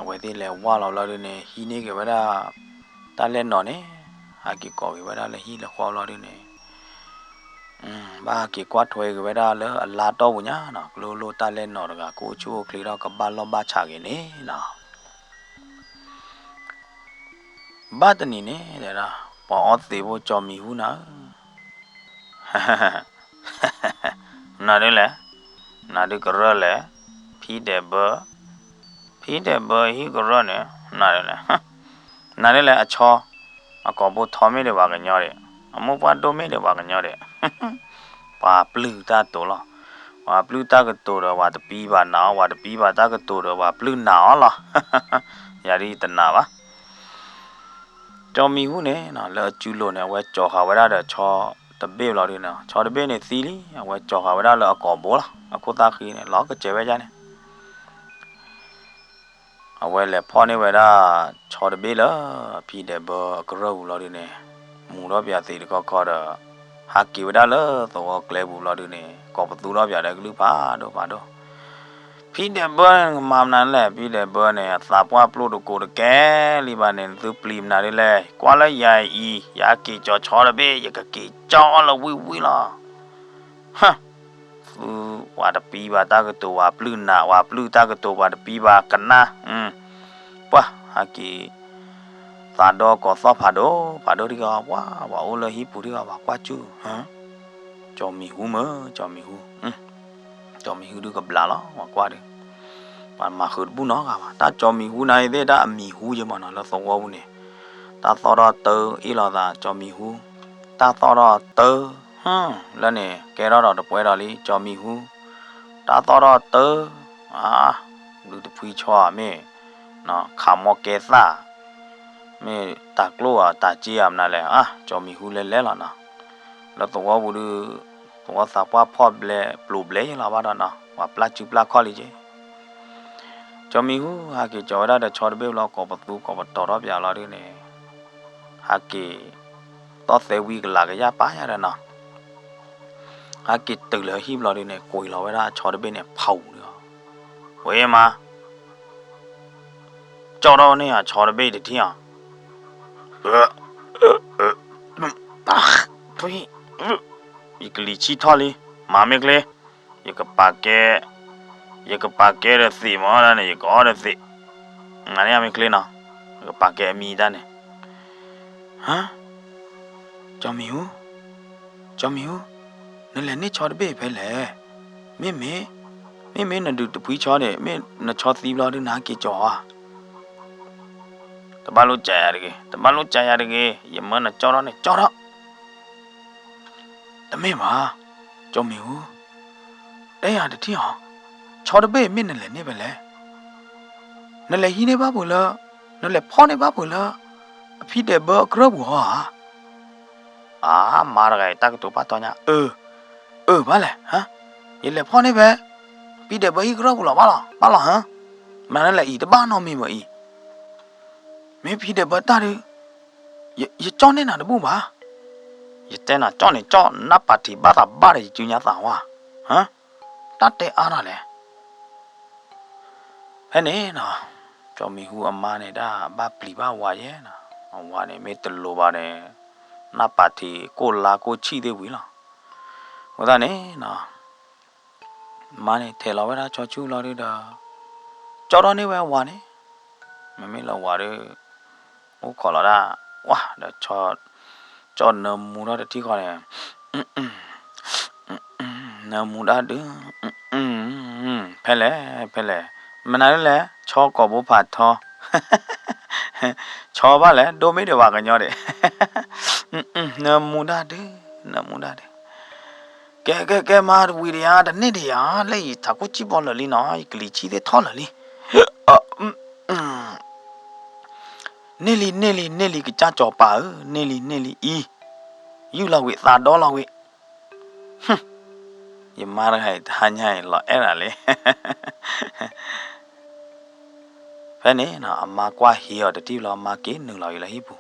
အဝဲသ့ၣ်လဲၤဝၢ်လီၤဘျီဒုန့ၣ် ဟံးန့ၢ်က့ၤဝဲဒၣ် တၢ်လဲၢ်နီၤန့ၣ်, ဟးက့ၤကိးက့ၤဝဲဒၣ်လၢဟံၣ်လၢဃီဘျီဒုန့ၣ်, ဘၣ်ဟးက့ၤကွၢ်ထွဲက့ၤဝဲဒၣ်လၢအလါတီၢ်ပူၤညါနီၤ, ကျိလိၣ်တၢ်လဲၢ်နီၤတဂၤ ကအိၣ်ဆူၣ်အိၣ်ချ့ထီၣ်ကဘၣ်လီၢ်ဘၣ်ဆးက့ၤန့ၣ်နီၤ ဘၣ်တနံၤန့ၣ်တဲဒၣ်, ပှၤအီသံးဖိကၠီၤမံၤဟူနၤဧၢ, နၤဒ်လဲၣ်, နၤဒ်ကရၢၢ်လဲၣ်, ဖံဒဲးဘၢ, ဖံဒဲးဘၢဟံၣ်ကရၢၢ်န့ၣ်, နၤဒ်လဲၣ်, နၤဒ်လဲၣ်အဆီ, အကိာ်ဘိထီမ့ၢ်ဒီးပှၤကညီဒံး, အမိၢ်ပှၢ်ဒိၣ်မ့ၢ်ဒီးပှၤကညီဒံး ပှၤပျုၢ်တၢ်ကတိၤလီၤ. ပှၤပျုၢ်တၢ်ကတိၤဒီးပှၤတပံဘၣ်နာ်အီၤ, ပှၤတပံဘၣ်တၢ်ကတိၤဒီးပှၤပျုၢ်နာ်အီၤလီၤ. ယၤဒ်တနာ်ဘၣ်. ကၠီမံၤဟူန့ၣ် လၢအစုလိၤန့ၣ် အဝဲကၠီၤဃာ်ဝဲဒၣ်ဒီးဆီတဘ့ၣ်လီၤဒုန့ၣ်, ဆီတဘ့ၣ်န့ၣ်သံလံ, အဝဲကၠီၤဃာ်ဝဲဒၣ်လၢအကိာ်ဘိလီၤ. အခိၣ်သၣ်ဃံန့ၣ် လီၤကစဲးဝဲဒၣ်န့ၣ် အဝဲလဲၤဖီၣ်န့ၢ်ဝဲဒၣ် ဆီတဘ့ၣ်လၢ ဖံဒဲးဘၢအကရၢၢ်ပူၤလီၤဒုန့ၣ်, မူၤထီၣ်ပၠးသံးတခီခီဒီး ဟးက့ၤဝဲဒၣ်လၢသဝီကျဲပူၤလီၤဒုန့ၣ်, ကိးပသူထီၣ်ပၠးဒီးကလုၢ်ဖးဒိၣ်ဖးဒိၣ်. ဖံဒဲးဘၢန့ၣ် ကမၤမနုၤလဲၣ်, ဖံဒဲးဘၢန့ၣ် အသးပှၢ်ပျိၢ်တကိးတကဲလံဘၣ်န့ၣ် နသုပျံၤမနုၤဒ်လဲၣ်, ကွၢ်လၢယၤအံၤ ယက့ၤကၠီၤဆီတဘ့ၣ် ယကက့ၤကၠီၤအီၤလၢဝံၣ်ဝံၣ်လီၤ. သုပှၤတပံဘၣ်တၢ်ကတိၤ ပှၤပျုၢ်နာ်, ပှၤပျုၢ်တၢ်ကတိၤ ပှၤတပံဘၣ်ကနၣ်, ပှၤ ဟဲက့ၤ သးဒီကီၤသီၣ်ဖးဒိၣ်ဖးဒိၣ်ဒံးဂီၤ, ပှၤ ပှၤအိၣ်လၢဟံၣ်ပူၤဒံးဂီၤ ပှၤကွၢ်စူၣ်, ကၠီမံၤဟူမၢ်, ကၠီမံၤဟူ, ကၠီမံၤဟူဒုးကဘျးလီၤ ပှၤကွၢ်ဒီး, ပှၤမၤဃုာ်တဘူၣ်နီတဂၤဘၣ်, တၢ်ကၠီမံၤဟူနၤအံၤသ့ၣ် တၢ်အမံၤဟူယဲမးနီၤ လၢသဝီပူၤန့ၣ်, တၢ်သီၣ်ထီၣ်တၢအ့ၣ်လိာ်သး ကၠီမံၤဟူ, တၢ်သီၣ်ထီၣ်တၢ, လၢန့ၣ် ကဲထီၣ်ဒီးတပှဲၤဒီးလံ ကၠီမံၤဟူ, တၢ်သီၣ်ထီၣ်တၢ, ဒုးတဖှံဆီဧါ မ့ၢ် ခးမီကဲသၣ်, မ့ၢ်တၢ်ကျိၣ်ဧါ တၢ်စ့ဧါ မနုၤလဲၣ်, ကၠီမံၤဟူလဲၤလဲၤလီၤနီၤ, လၢသဝီပူၤဒုး, သဝီသးပှၢ်ဖီၣ်ဘျဲး ပျိးဘျဲးယဲလီၤဘၣ်ဒီးနီၤ, ပှၤပျၢ်စုပျၢ်ခီၣ်လံက့ၤ, ကၠီမံၤဟူ ဟဲက့ၤကၠီၤဝဲဒၣ်ဒီးဆီတဘ့ၣ်လီၤ ကိးပသူကိးပတီၤထီၣ်ပၠးလီၤဒုန့ၣ်, ဟဲက့ၤ သီၣ်သဲဝံကလးကယၢ်ပာ်ယၤဒီးနီၤ ဟဲက့ၤတုၤလၢဟံၣ်ဘျီဒုန့ၣ် ကွံာ်လီၤဝဲဒၣ်ဆီတဘ့ၣ်န့ၣ် ဖးဝူၤဒီး, ဝဲမး, ကၠီထီၣ်န့ၢ်အဆီတဘ့ၣ်တထံၣ်ဧါ, ယကလံၤဆံၣ်ထီၣ်လံ, မၤမ့ၢ်ချ့, ယကပာ်ကဲ, ယကပာ်ကဲဒီးသ့ၣ်မးဒၣ်န့ၣ် ယကအီၣ်ဒီးသ့ၣ်, နန့ၣ်မ့ၢ်ချ့နီၤ, ယကပာ်ကဲအမံၤတၢ်န့ၣ် ဟါ, ကၠီမံၤဟူ, ကၠီမံၤဟူ, နလဲၤန့ၢ်ဆီတဘ့ၣ်ဖဲလဲၣ်, မ့မ့ၢ်, မ့မ့ၢ်နဒုးတဖှံဆီန့ၣ် မ့ၢ်နဆီသံဘျီဒုးနဟဲက့ၤကၠီၤဧါ, တဘၣ်လိၣ်ကးယၤတဂ့ၤ, တဘၣ်လိၣ်ကးယၤတဂ့ၤ, ယမၢနကၠီထီၣ်န့ၣ်ကၠီထီၣ်. တမ့ၢ်ဘၣ်, ကၠီမံၤဟူ, တဲယၤတထံၣ်အီၤ, ဆီတဘ့ၣ်မ့ၢ်နလဲၤန့ၢ်ဖဲလဲၣ်. နလဲၤဟံးန့ၢ်ဘၣ်ဖုးလၢ, နလဲၤဖီၣ်န့ၢ်ဘၣ်ဖုးလၢ အဖံဒဲးဘၢအကရၢၢ်ပူၤဟီဧါ. အါ, မါတဂၤအံၤတၢ်ကတိၤပာ်တီညါ, အၢ, အၢဘၣ်လဲၣ်, ယလဲၤဖီၣ်န့ၢ်ဖဲ ဖံဒဲးဘၢဟံၣ်ကရၢၢ်ပူၤလီၤဘၣ်လီၤ, ဘၣ်လီၤဟါ. မနုၤလဲၣ်အံၤ တဘၣ်နီတမံၤဘၣ်အံၤ. မ့ၢ်ဖံဒဲးဘၢတၢ်ဒုး, ယကၠီန့ၢ်နၤတဘူၣ်ဘၣ်. ယတဲနၤကၠီန့ၣ်ကၠီ, နၢ်ပာ်ထံးဘၣ်သးဘၣ်ဒီးယစုညါသးဝါ, တၢ်တဲအါထီၣ်လဲၣ်. ဖဲန့ၣ်နီၤ, ကၠီမံၤဟူအမါန့ၣ်ဒၣ်ဘၣ်ပျံၤဘၣ်ဝၤယဲနီၤ, အဝၤန့ၣ်မ့ၢ်တလိၤဘၣ်န့ၣ်, နၢ်ပာ်ထံးကိၣ်လါကိၣ်ဆံၣ်သ့ၣ်ဝံၤလီၤ. အဃိသတးန့ၣ်နီၤ, မါန့ၣ်ထဲးလီၤဝဲဒၣ်ဆီဆူၣ်လီၤဒုဒီး, ကၠီထီၣ်န့ၢ်ဝဲအဝၤန့ၣ်, မ့မ့ၢ်လၢဝၤဒီး, အိၣ်ခိးလီၤဒၣ်, ကွၢ်ဒီး, ကၠီနၢမူထီၣ်တထံၣ်ဃီန့ၣ်, နၢမူဒၣ်ဒု, ဖဲလဲၣ်, ဖဲလဲၣ်, မနုၤလဲၣ်, ဆီကိာ်ဘိဖးထီ, ဆီဘၣ်လဲၣ်, ဒိၣ်မ့ၢ်ဒီးပှၤကညီဒံး, နၢမူဒၣ်ဒု, နၢမူဒၣ်ဒု. ကဲ ကဲ ကဲ မၤတဝံၤဒီးယၤ, တန့ၢ်ဒီးယၤ, လၢယထးခိၣ်စံၣ်ဘီလၢာ်လံနီၤ, ယကလံၤဆံၣ်သ့ၣ်ထီၣ်လၢာ်လံ. န့ၢ်လံ န့ၢ်လံ န့ၢ်လံ ကစၢ်စီၤပၤဧၢ, န့ၢ်လံ န့ၢ်လံအံၤ, ယုၢ်လီၤဝံၤ သးဒီလီၤဝံၤ. ယမါတဂၤအံၤ တဟါညါအံၤ လီၤအဲၣ်ဒၣ်လံ. ဖဲန့ၣ်နီၤ အမါကွၢ်ဟံးအီၤတထံၣ်လီၤ, အမါက့ၤနုာ်လီၤအံၤလၢဟံၣ်ပူၤ,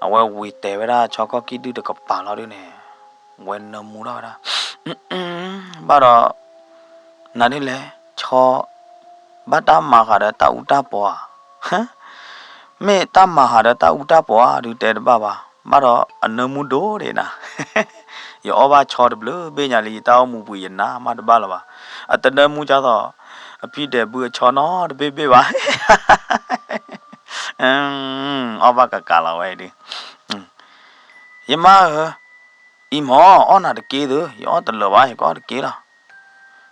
အဝဲဝံၤတဲဝဲဒၣ်ဆီခီၣ်ကံၣ်ဒုၣ်တကပၤလီၤဒုန့ၣ်, ဝဲနၢမူထီၣ်ဝဲဒၣ်, ဘၣ်ဒီး, နၤဒုလဲၣ်, ဆီ, ဘၣ်တၢ်မၤဃာ်ဒီးတၢ်အူတၢ်ပီဧါ. မ့ၢ်တၢ်မၤဃာ်ဒီးတၢ်အူတၢ်ပီဧါဒုတဲတဘၣ်ဘၣ်, ဘၣ်ဒီးအနၢမူဒိၣ်ဒံးနၤ. ယအီၣ်ဘၣ်ဆီတဘျုးဘ့ၣ်ညါလံ, ယတၢ်အိၣ်မူပူၤယနါမးတဘၣ်လၢၤဘၣ်. အတနၢမူကၢ်သိး, အဖံဒဲးဘုအဆီနီတဘ့ၣ်ဘ့ၣ်ဘၣ်. အီၣ်ဘၣ်ကကးလီၤဝဲဒု. ယမါဧၢ, အံၤမ့ၢ်အီၣ်နၤတက့ၢ်သု, ယအီၣ်တလၢာ်ဘၣ်, ယကအီၣ်တက့ၢ်လီၤ.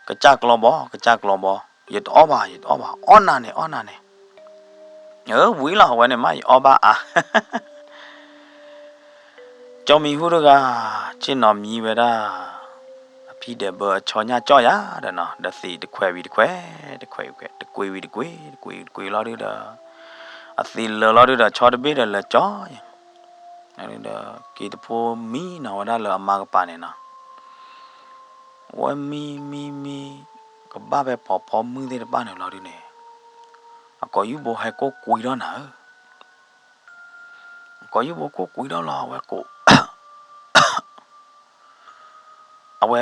ကစၢ်ကျီဘီ, ကစၢ်ကျီဘီ, ယတအီၣ်ဘၣ်, ယတအီၣ်ဘၣ်, အီၣ်နၤန့ၣ်, အီၣ်နၤန့ၣ်. အၢဝံၤလီၤ, အဝဲန့ၣ်မး ယအီၣ်ဘၣ်အါ. ကၠီမံၤဟူတဂၤ, ဆ့ၣ်နီၤမံဝဲဒၣ်, အဖံဒဲးဘၢအဆီညၣ်ကၠီၣ်ယၤဒီးနီၤ, ဒီးသံးတခွဲးဝံၤတခွဲး, တခွဲးဝံၤတခွဲး, တကွ့ဝံၤတကွ့, တကွ့ဝံၤတကွ့လီၤဒုဒီး, အသံးလၢာ်လီၤဒုဒီး ဆီတဘ့ၣ်ဒီးလၢာ်ကၠီၣ်ယၤ ဒီး, က့ၤတဖိမံနီၤဝဲဒၣ်လၢအမါကပၤန့ၣ်နီၤ. ဝဲမံမံမံ, ကဘၣ်ဖဲဖီဖီမုၢ်သ့ၣ်တဖၣ်န့ၣ်လီၤဒုန့ၣ်, အကိာ်ယူၢ်ဘိဟဲကိးကွံထီၣ်နၤဧၢ. အကိာ်ယူၢ်ဘိကိးကွံထီၣ်လီၤ, အဝဲကိး အဝဲ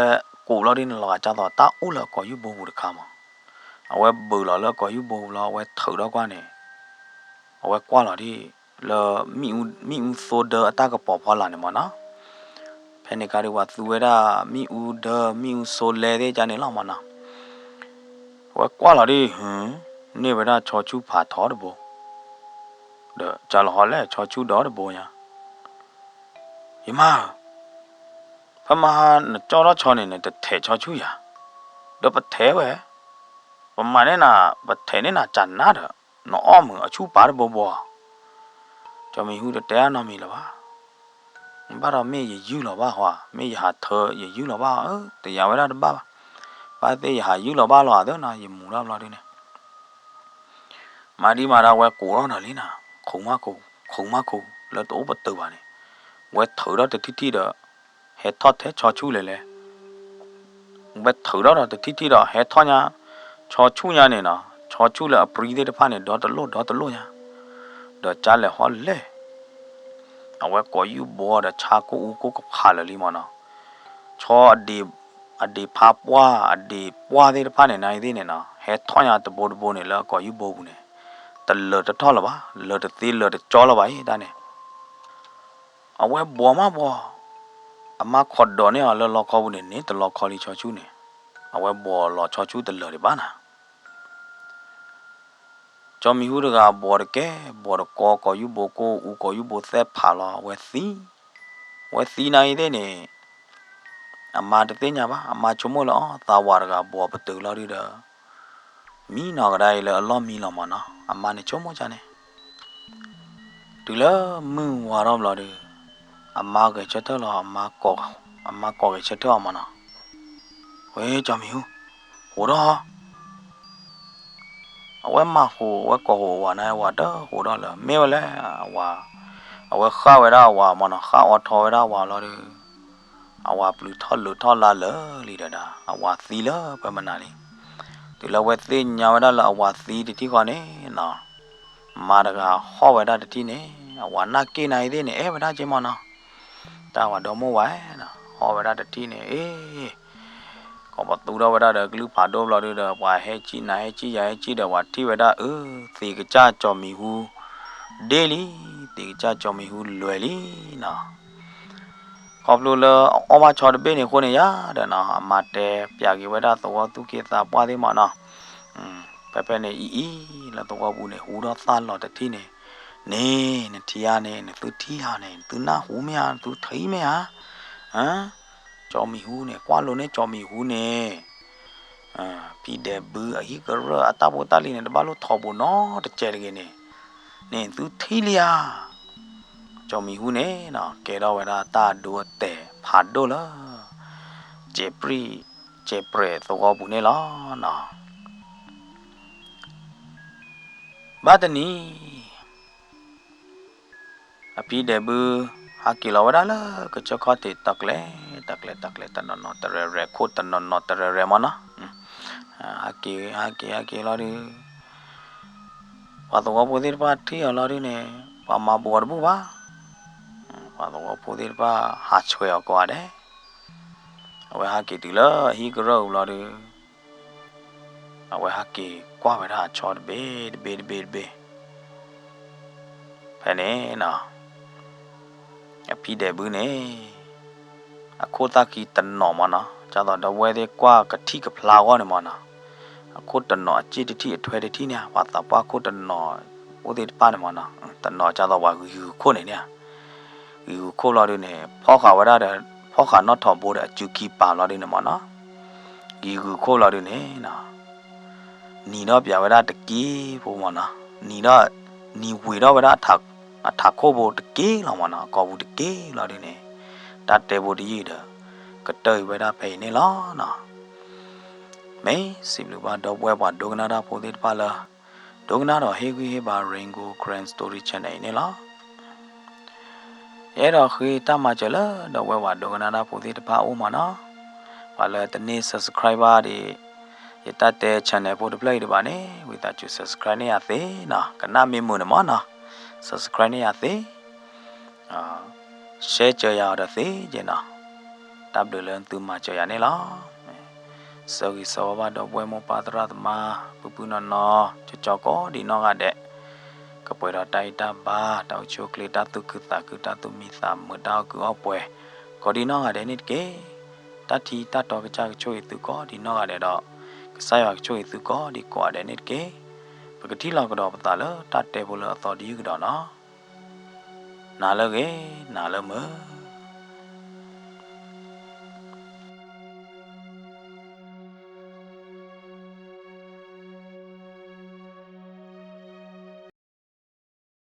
ကိးလီၤဒုန့ၣ် လီၤဂာ်ကၢ်သိးတၢ်အိၣ်လၢအကိာ်ယူၢ်ဘိပူၤတခါမး. အဝဲဘုးလီၤလၢအကိာ်ယူၢ်ဘိပူၤလီၤ, အဝဲထုးထီၣ်ကွၢ်န့ၣ်, အဝဲကွၢ်လီၤဒ်လၢ မ့ၣ်အူ, မ့ၣ်အူသိဒၢအတၢ်ကပီၤဖီလာ်န့ၣ်မးနီၤ. ဖဲန့ၣ်အခါဒုး ပှၤသူဝဲဒၣ်မ့ၣ်အူဒၢ မ့ၣ်အူသိလဲသ့ၣ်ကန့ၣ်လီၤမးနီၤ. အဝဲကွၢ်လီၤဒ်, န့ၢ်ဝဲဒၣ်ဆီဆူၣ်ဖးထီတဘိ, ဒီးကၢ်လီၤဟီလဲၣ် ဆီဆူၣ်ဒီတဘိညါ. ယမါဧၢ, ဖဲမဟါနကၠီထီၣ်ဆီန့ၣ် နတထဲးဆီဆူၣ်ယၤ, ဒီးပထဲးဝဲ, ပမၤန့ၢ်နၤ, ပထဲးန့ၢ်နၤကနါဒီး, နအီၣ်မုာ်အဆူၣ်ပာ်တဘိဘိဧါ. ကၠီမံၤဟူတတဲအါနီတမံၤလၢၤဘၣ်. ဘၣ်ဒီးမ့ၢ်ယယုၢ်လီၤဘၣ်ဟီဧါ, မ့ၢ်ယဟးထၢယယုၢ်လီၤဘၣ်ဧါ, တယာ်ဝဲဒၣ်တဘၣ်ဘၣ်. ဘၣ်သ့ၣ်ယဟးယုၢ်လီၤဘၣ်လီၤဧါသ့နီၤ, ယမူၤထီၣ်ဘျီဒုန့ၣ် မၤဒံးမၤဒၣ်ဝဲကိးထီၣ်နီၤလံနီၤ, ခိးမးခိး, ခိးမးခိး လၢတအိၣ်ပတုာ်ဘၣ်န့ၣ်, ဝဲထုးထီၣ်တထံၣ်ထံၣ်ဒီး, ဟဲထီၣ်ထဲဆီဆူၣ်လဲၤလဲၤ. ဝဲထုးထီၣ်ဒီးတထံၣ်ထံၣ်ဒီး ဟဲထီၣ်ညါ, ဆီဆူၣ်ညါန့ၣ်နီၤ, ဆီဆူၣ်လၢအပြံသ့ၣ်တဖၣ်န့ၣ် ဒီတလိၣ်ဒီတလိၣ်ညါ, ဒီးကၢ်လဲၤဟီလဲၣ်. အဝဲကိာ်ယူၢ်ဘိဒီးဆါကိၣ်အူကိၣ်ကဖးလၢာ်လံမးနီၤ. ဆီအဒံး, အဒံးဖါပှၢ်, အဒံးပှၢ်သ့ၣ်တဖၣ်န့ၣ် နသ့ၣ်န့ၣ်နီၤ, ဟဲထီၣ်ညါတဘိတဘိန့ၣ် လၢအကိာ်ယူၢ်ဘိပူၤန့ၣ်, တလၢာ်တထီၣ်လၢၤဘၣ်, လၢာ်တသ့လၢာ်တကၠီလၢၤဘၣ်အံၤတၢ်န့ၣ်. အဝဲဘှီးမးဘှီး, အမါခိးဒိးန့ၢ်အီၤလၢလီခီပူၤန့ၣ် န့ၢ်တလီခီလံဆီဆူၣ်န့ၣ်, အဝဲဘှီးလီၤဆီဆူၣ်တလၢာ်ဒံးဘၣ်နၤ. ကၠီမံၤဟူတဂၤဘှီးတကဲ, ဘှီးတကီ ကိာ်ယူၢ်ဘိကိၣ်အူ ကိာ်ယူၢ်ဘိသဲးဖးလီၤ အဝဲသံ, အဝဲသံနၤအံၤသ့ၣ်န့ၣ်, အမါတသ့ၣ်ညါဘၣ်, အမါဆိကမိၣ်လၢအီၤ သးဝးတဂၤဘှီးပတုာ်လီၤဒုဒီး, မံနီၤကဒါအံၤလၢအလီၢ်မံလီၤမးနီၤ, အမါန့ၣ်ဆိကမိၣ်ကန့ၣ် တုၤလၢမုၢ်ဝါထီၣ်ဘျီဒီး အမါဂဲၤဆၢထၢၣ်လီၤ, အမါကိးဂဲၤဆၢထၢၣ်အီၤမၢ်နီၤ, ဝဲကၠီမံၤဟူ, ဟူးထီၣ် အဝဲမၤဟူး အဝဲကိးဟူးအဝၤန့ၣ် အဝၤတဟူးထီၣ်လၢၤ, မ့ၢ်ဝဲလဲၣ်, အဝၤ, အဝဲဃၣ်ဝဲဒၣ်အဝၤမၢ်နီၤ, ဃၣ်အီထီဝဲဒၣ်အဝၤလီၤဒီး အဝၤပျုၤထီၣ်လိၤထီၣ်လါလၢာ်လံဒီးဒၣ် အဝၤသံလၢပှဲၤမနုၤလံ. တုၤလၢအဝဲသ့ၣ်ညါဝဲဒၣ်လၢအဝၤသံတထံၣ်ဃီန့ၣ်နီၤ, မါတဂၤဟီၣ်ဝဲဒၣ်တထံၣ်န့ၣ် အဝၤနၢ်က့ၣ်နၤအံၤသ့ၣ်န့ၣ် အဲၣ်ဝဲဒၣ်က့မၢ်နီၤ, တၢ်ဝၤဒီမါဝၤနီၤ, ဟီၣ်ဝဲဒၣ်တထံၣ်န့ၣ် အ့ၣ် ကီးပသူထီၣ်ဝဲဒၣ်ဒီးကလုၢ်ဖးဒိၣ်ဘျီဒုဒီး ပှၤဟဲကံၣ်နၤဟဲကံၣ်ယၤဟဲကံၣ်ဒီး ပှၤထံၣ်ဝဲဒၣ်အၢ သံးကစၢ်ကၠီမံၤဟူ ဒ့ၣ်လံ, သံးကစၢ်ကၠီမံၤဟူလွဲၤလံနီၤ. ခီဖျိလၢအအီၣ်ဘၣ်ဆီတဘ့ၣ်န့ၣ်အဃိန့ၣ်ယါဒီးနီၤ အမါတဲပၠးက့ၤဝဲဒၣ်သဝီသူၣ်က့သးပှၢ်သ့ၣ်မၢ်နီၤ, ဖဲဖဲန့ၣ်အံၤအံၤလၢသဝီပူၤန့ၣ် ဟူထီၣ်သၣ်လီၤတထံၣ်န့ၣ်, န့ၣ် နထံၣ်ဧါန့ၣ် နသုထံၣ်ဧါန့ၣ် နသုနၢ်ဟူမ့ၢ်ဧါ နသုထံၣ်မ့ၢ်ဧါ, ကၠီမံၤဟူန့ၣ် ကွၢ်လိန့ၢ်ကၠီမံၤဟူန့ၣ် ဖံဒဲးဘုအဟံၣ်ကရၢၢ်အတၢ်ဖိတၢ်လံၤန့ၣ် တဘၣ်လိၣ်ထီဘိနီတစဲးတဂ့ၤန့ၣ်, န့ၣ်သုထံၣ်လံဧါ. ကၠီမံၤဟူန့ၣ်နီၤ ကဲထီၣ်ဝဲဒၣ်တၢ်ဒိအတဲာ်ဖးဒိၣ်လၢ ကဲးပြံၣ် ကဲးပြဲးသဝီပူၤန့ၣ်လီၤနီၤ. ဘၣ်တနံၤ အဖံဒဲးဘု ဟးက့ၤလီၤဝဲဒၣ်လၢကစၢၢ်ခီၣ်ထံး တၢ်ကျဲၤ တၢ်ကျဲၤ တၢ်ကျဲၤ တနီၤနီၤတရဲၤရဲၤ ခိၣ်တနီၤနီၤတရဲၤရဲၤမၢ်နီၤ, ဟးက့ၤ ဟးက့ၤ ဟးက့ၤလီၤဒုး ပှၤသဝီဖိသ့ၣ်တဖၣ်ထံၣ်အီၤလီၤဒုးန့ၣ် ပှၤမၤဘူးအီၤတဘူၣ်ဘၣ်. ပှၤသဝီဖိသ့ၣ်တဖၣ်ဟးဆှဲးအီၤကိးဂၤဒဲး, အဝဲဟးက့ၤတုၤလၢအဟံၣ်ကရၢၢ်အူလီၤဒုး အဝဲဟးက့ၤကွၢ်ဝဲဒၣ်အဆီတဘ့ၣ်တဘ့ၣ်တဘ့ၣ်တဘ့ၣ်, ဖဲန့ၣ်နီၤ အဖံဒဲးဘုန့ၣ် အခိၣ်သၣ်ခံတနီၤမၢ်နီၤ, ဒ်သိးဒီပုၢ်ဝဲၢ်သ့ၣ်ကွၢ်ကထံၣ်ကဖျါအဂီၢ်န့ၣ်မၢ်နီၤ, အခိၣ်တနီၤအစ့ၣ်တထံၣ်အထွဲတထံၣ်န့ၣ် ပှၤသးပှၢ်ခိၣ်တနီၤအိၣ်သ့ၣ်တဖၣ်န့ၣ်မၢ်နီၤ, တနီၤဒ်သိးပှၤဂံၤဂုာ်ခိၣ်န့ၣ်န့ၣ်, ဂံၤဂုာ်ခိၣ်လီၤဒုးန့ၣ် ဖီၣ်ဃာ်ဝဲဒၣ်ဒီး ဖီၣ်ဃာ်နီၣ်ထိးဘိဒီးအစုခံပာ်လီၤဒုးန့ၣ်မၢ်နီၤ, ဂံၤဂုာ်ခိၣ်လီၤဒုးန့ၣ်နီၤ နံၤထီၣ်ပၠးဝဲဒၣ်တက့ၢ်ဖိမၢ်နီၤ, နံၤထီၣ် နံၤဝ့ၤထီၣ်ဝဲဒၣ် အထးခိၣ်ဖိတက့ၢ်လီၤမၢ်နီၤ, အကိာ်ပူၤတက့ၢ်လီၤဒုးန့ၣ်, တၢ်တဲဖိတယုၢ်ဒီး ကတၢၢ်အံၤဝဲဒၣ်ဖဲအံၤန့ၣ်လီၤနီၤ. မ့ၢ်စံးဘျုးဘၣ်ဒီပုၢ်ဝဲၢ်ပှၤဒိကနၣ်တၢ်ဖိသ့ၣ်တဖၣ်လၢ ဒိကနၣ်ဒီးဟ့ၣ်ဂံၢ်ဟ့ၣ်ဘါ Rain Gold Karen Story Channel အံၤန့ၣ်လီၤ. ယအဲၣ်ဒိးဃ့တၢ်မၤစၢၤလၢဒီပုၢ်ဝဲၢ်ပှၤဒိကနၣ်တၢ်ဖိသ့ၣ်တဖၣ်အအိၣ်မၢ်နီၤ, ပှၤလၢတန့ၢ် subscribe ဘၣ်ဒီး ယတၢ်တဲ channel ဖိတဖျၢၣ်အံၤဒံးဘၣ်န့ၣ် ဝံသးစူၤ subscribe န့ၢ်ယၤသ့နီၤ, ကနၣ်မ့ၢ်မုာ်န့ၣ်မၢ်နီၤ, subscribe န့ၢ်ယၤသ့ share စၢၤယၤအီၤဒီးသ့က့နီၤ, တၢ်ဘျုးလၢသုမၤစၢၤယၤန့ၣ်လီၤ. ဆၢဂ့ၤဆၢဝါဘၣ်ဒီပုၢ်ဝဲၢ်မိၢ်ပၢ်သရၣ်သမါ ပုၢ်ပုၢ်နီၢ်နီၢ် ကၠီကၠီကိးဒံးနီၢ်ဂၤဒဲး, ကပှဲၤဒီးတၢ်အံၣ်တၢ်ဘါ တၢ်အိၣ်ဆူၣ်အိၣ်ချ့ တၢ်သူၣ်ခုသးခု တၢ်သူၣ်မံသးမုာ် တၢ်အီၣ်ကုးအီၣ်ပှဲၤကိးဒံးနီၢ်ဂၤဒဲးန့ၣ်တက့ၢ်. တၢ်ထံတၢ်တီကစၢ်ကဆိၣ်ဂ့ၤသုကိးဒံးနီၢ်ဂၤဒဲးဒီး ကစၢ်ယွၤကဆိၣ်ဂ့ၤသုကိးဒံးကိးဂၤဒဲးန့ၣ်တက့ၢ်. ပကထံၣ်လိာ်ကဒီးပသးလၢတၢ်တဲဖိလၢအသီတယုၢ်ကဒီးနီၤ. နၤလၢအဂ့ၤ, နၤလၢမုာ်.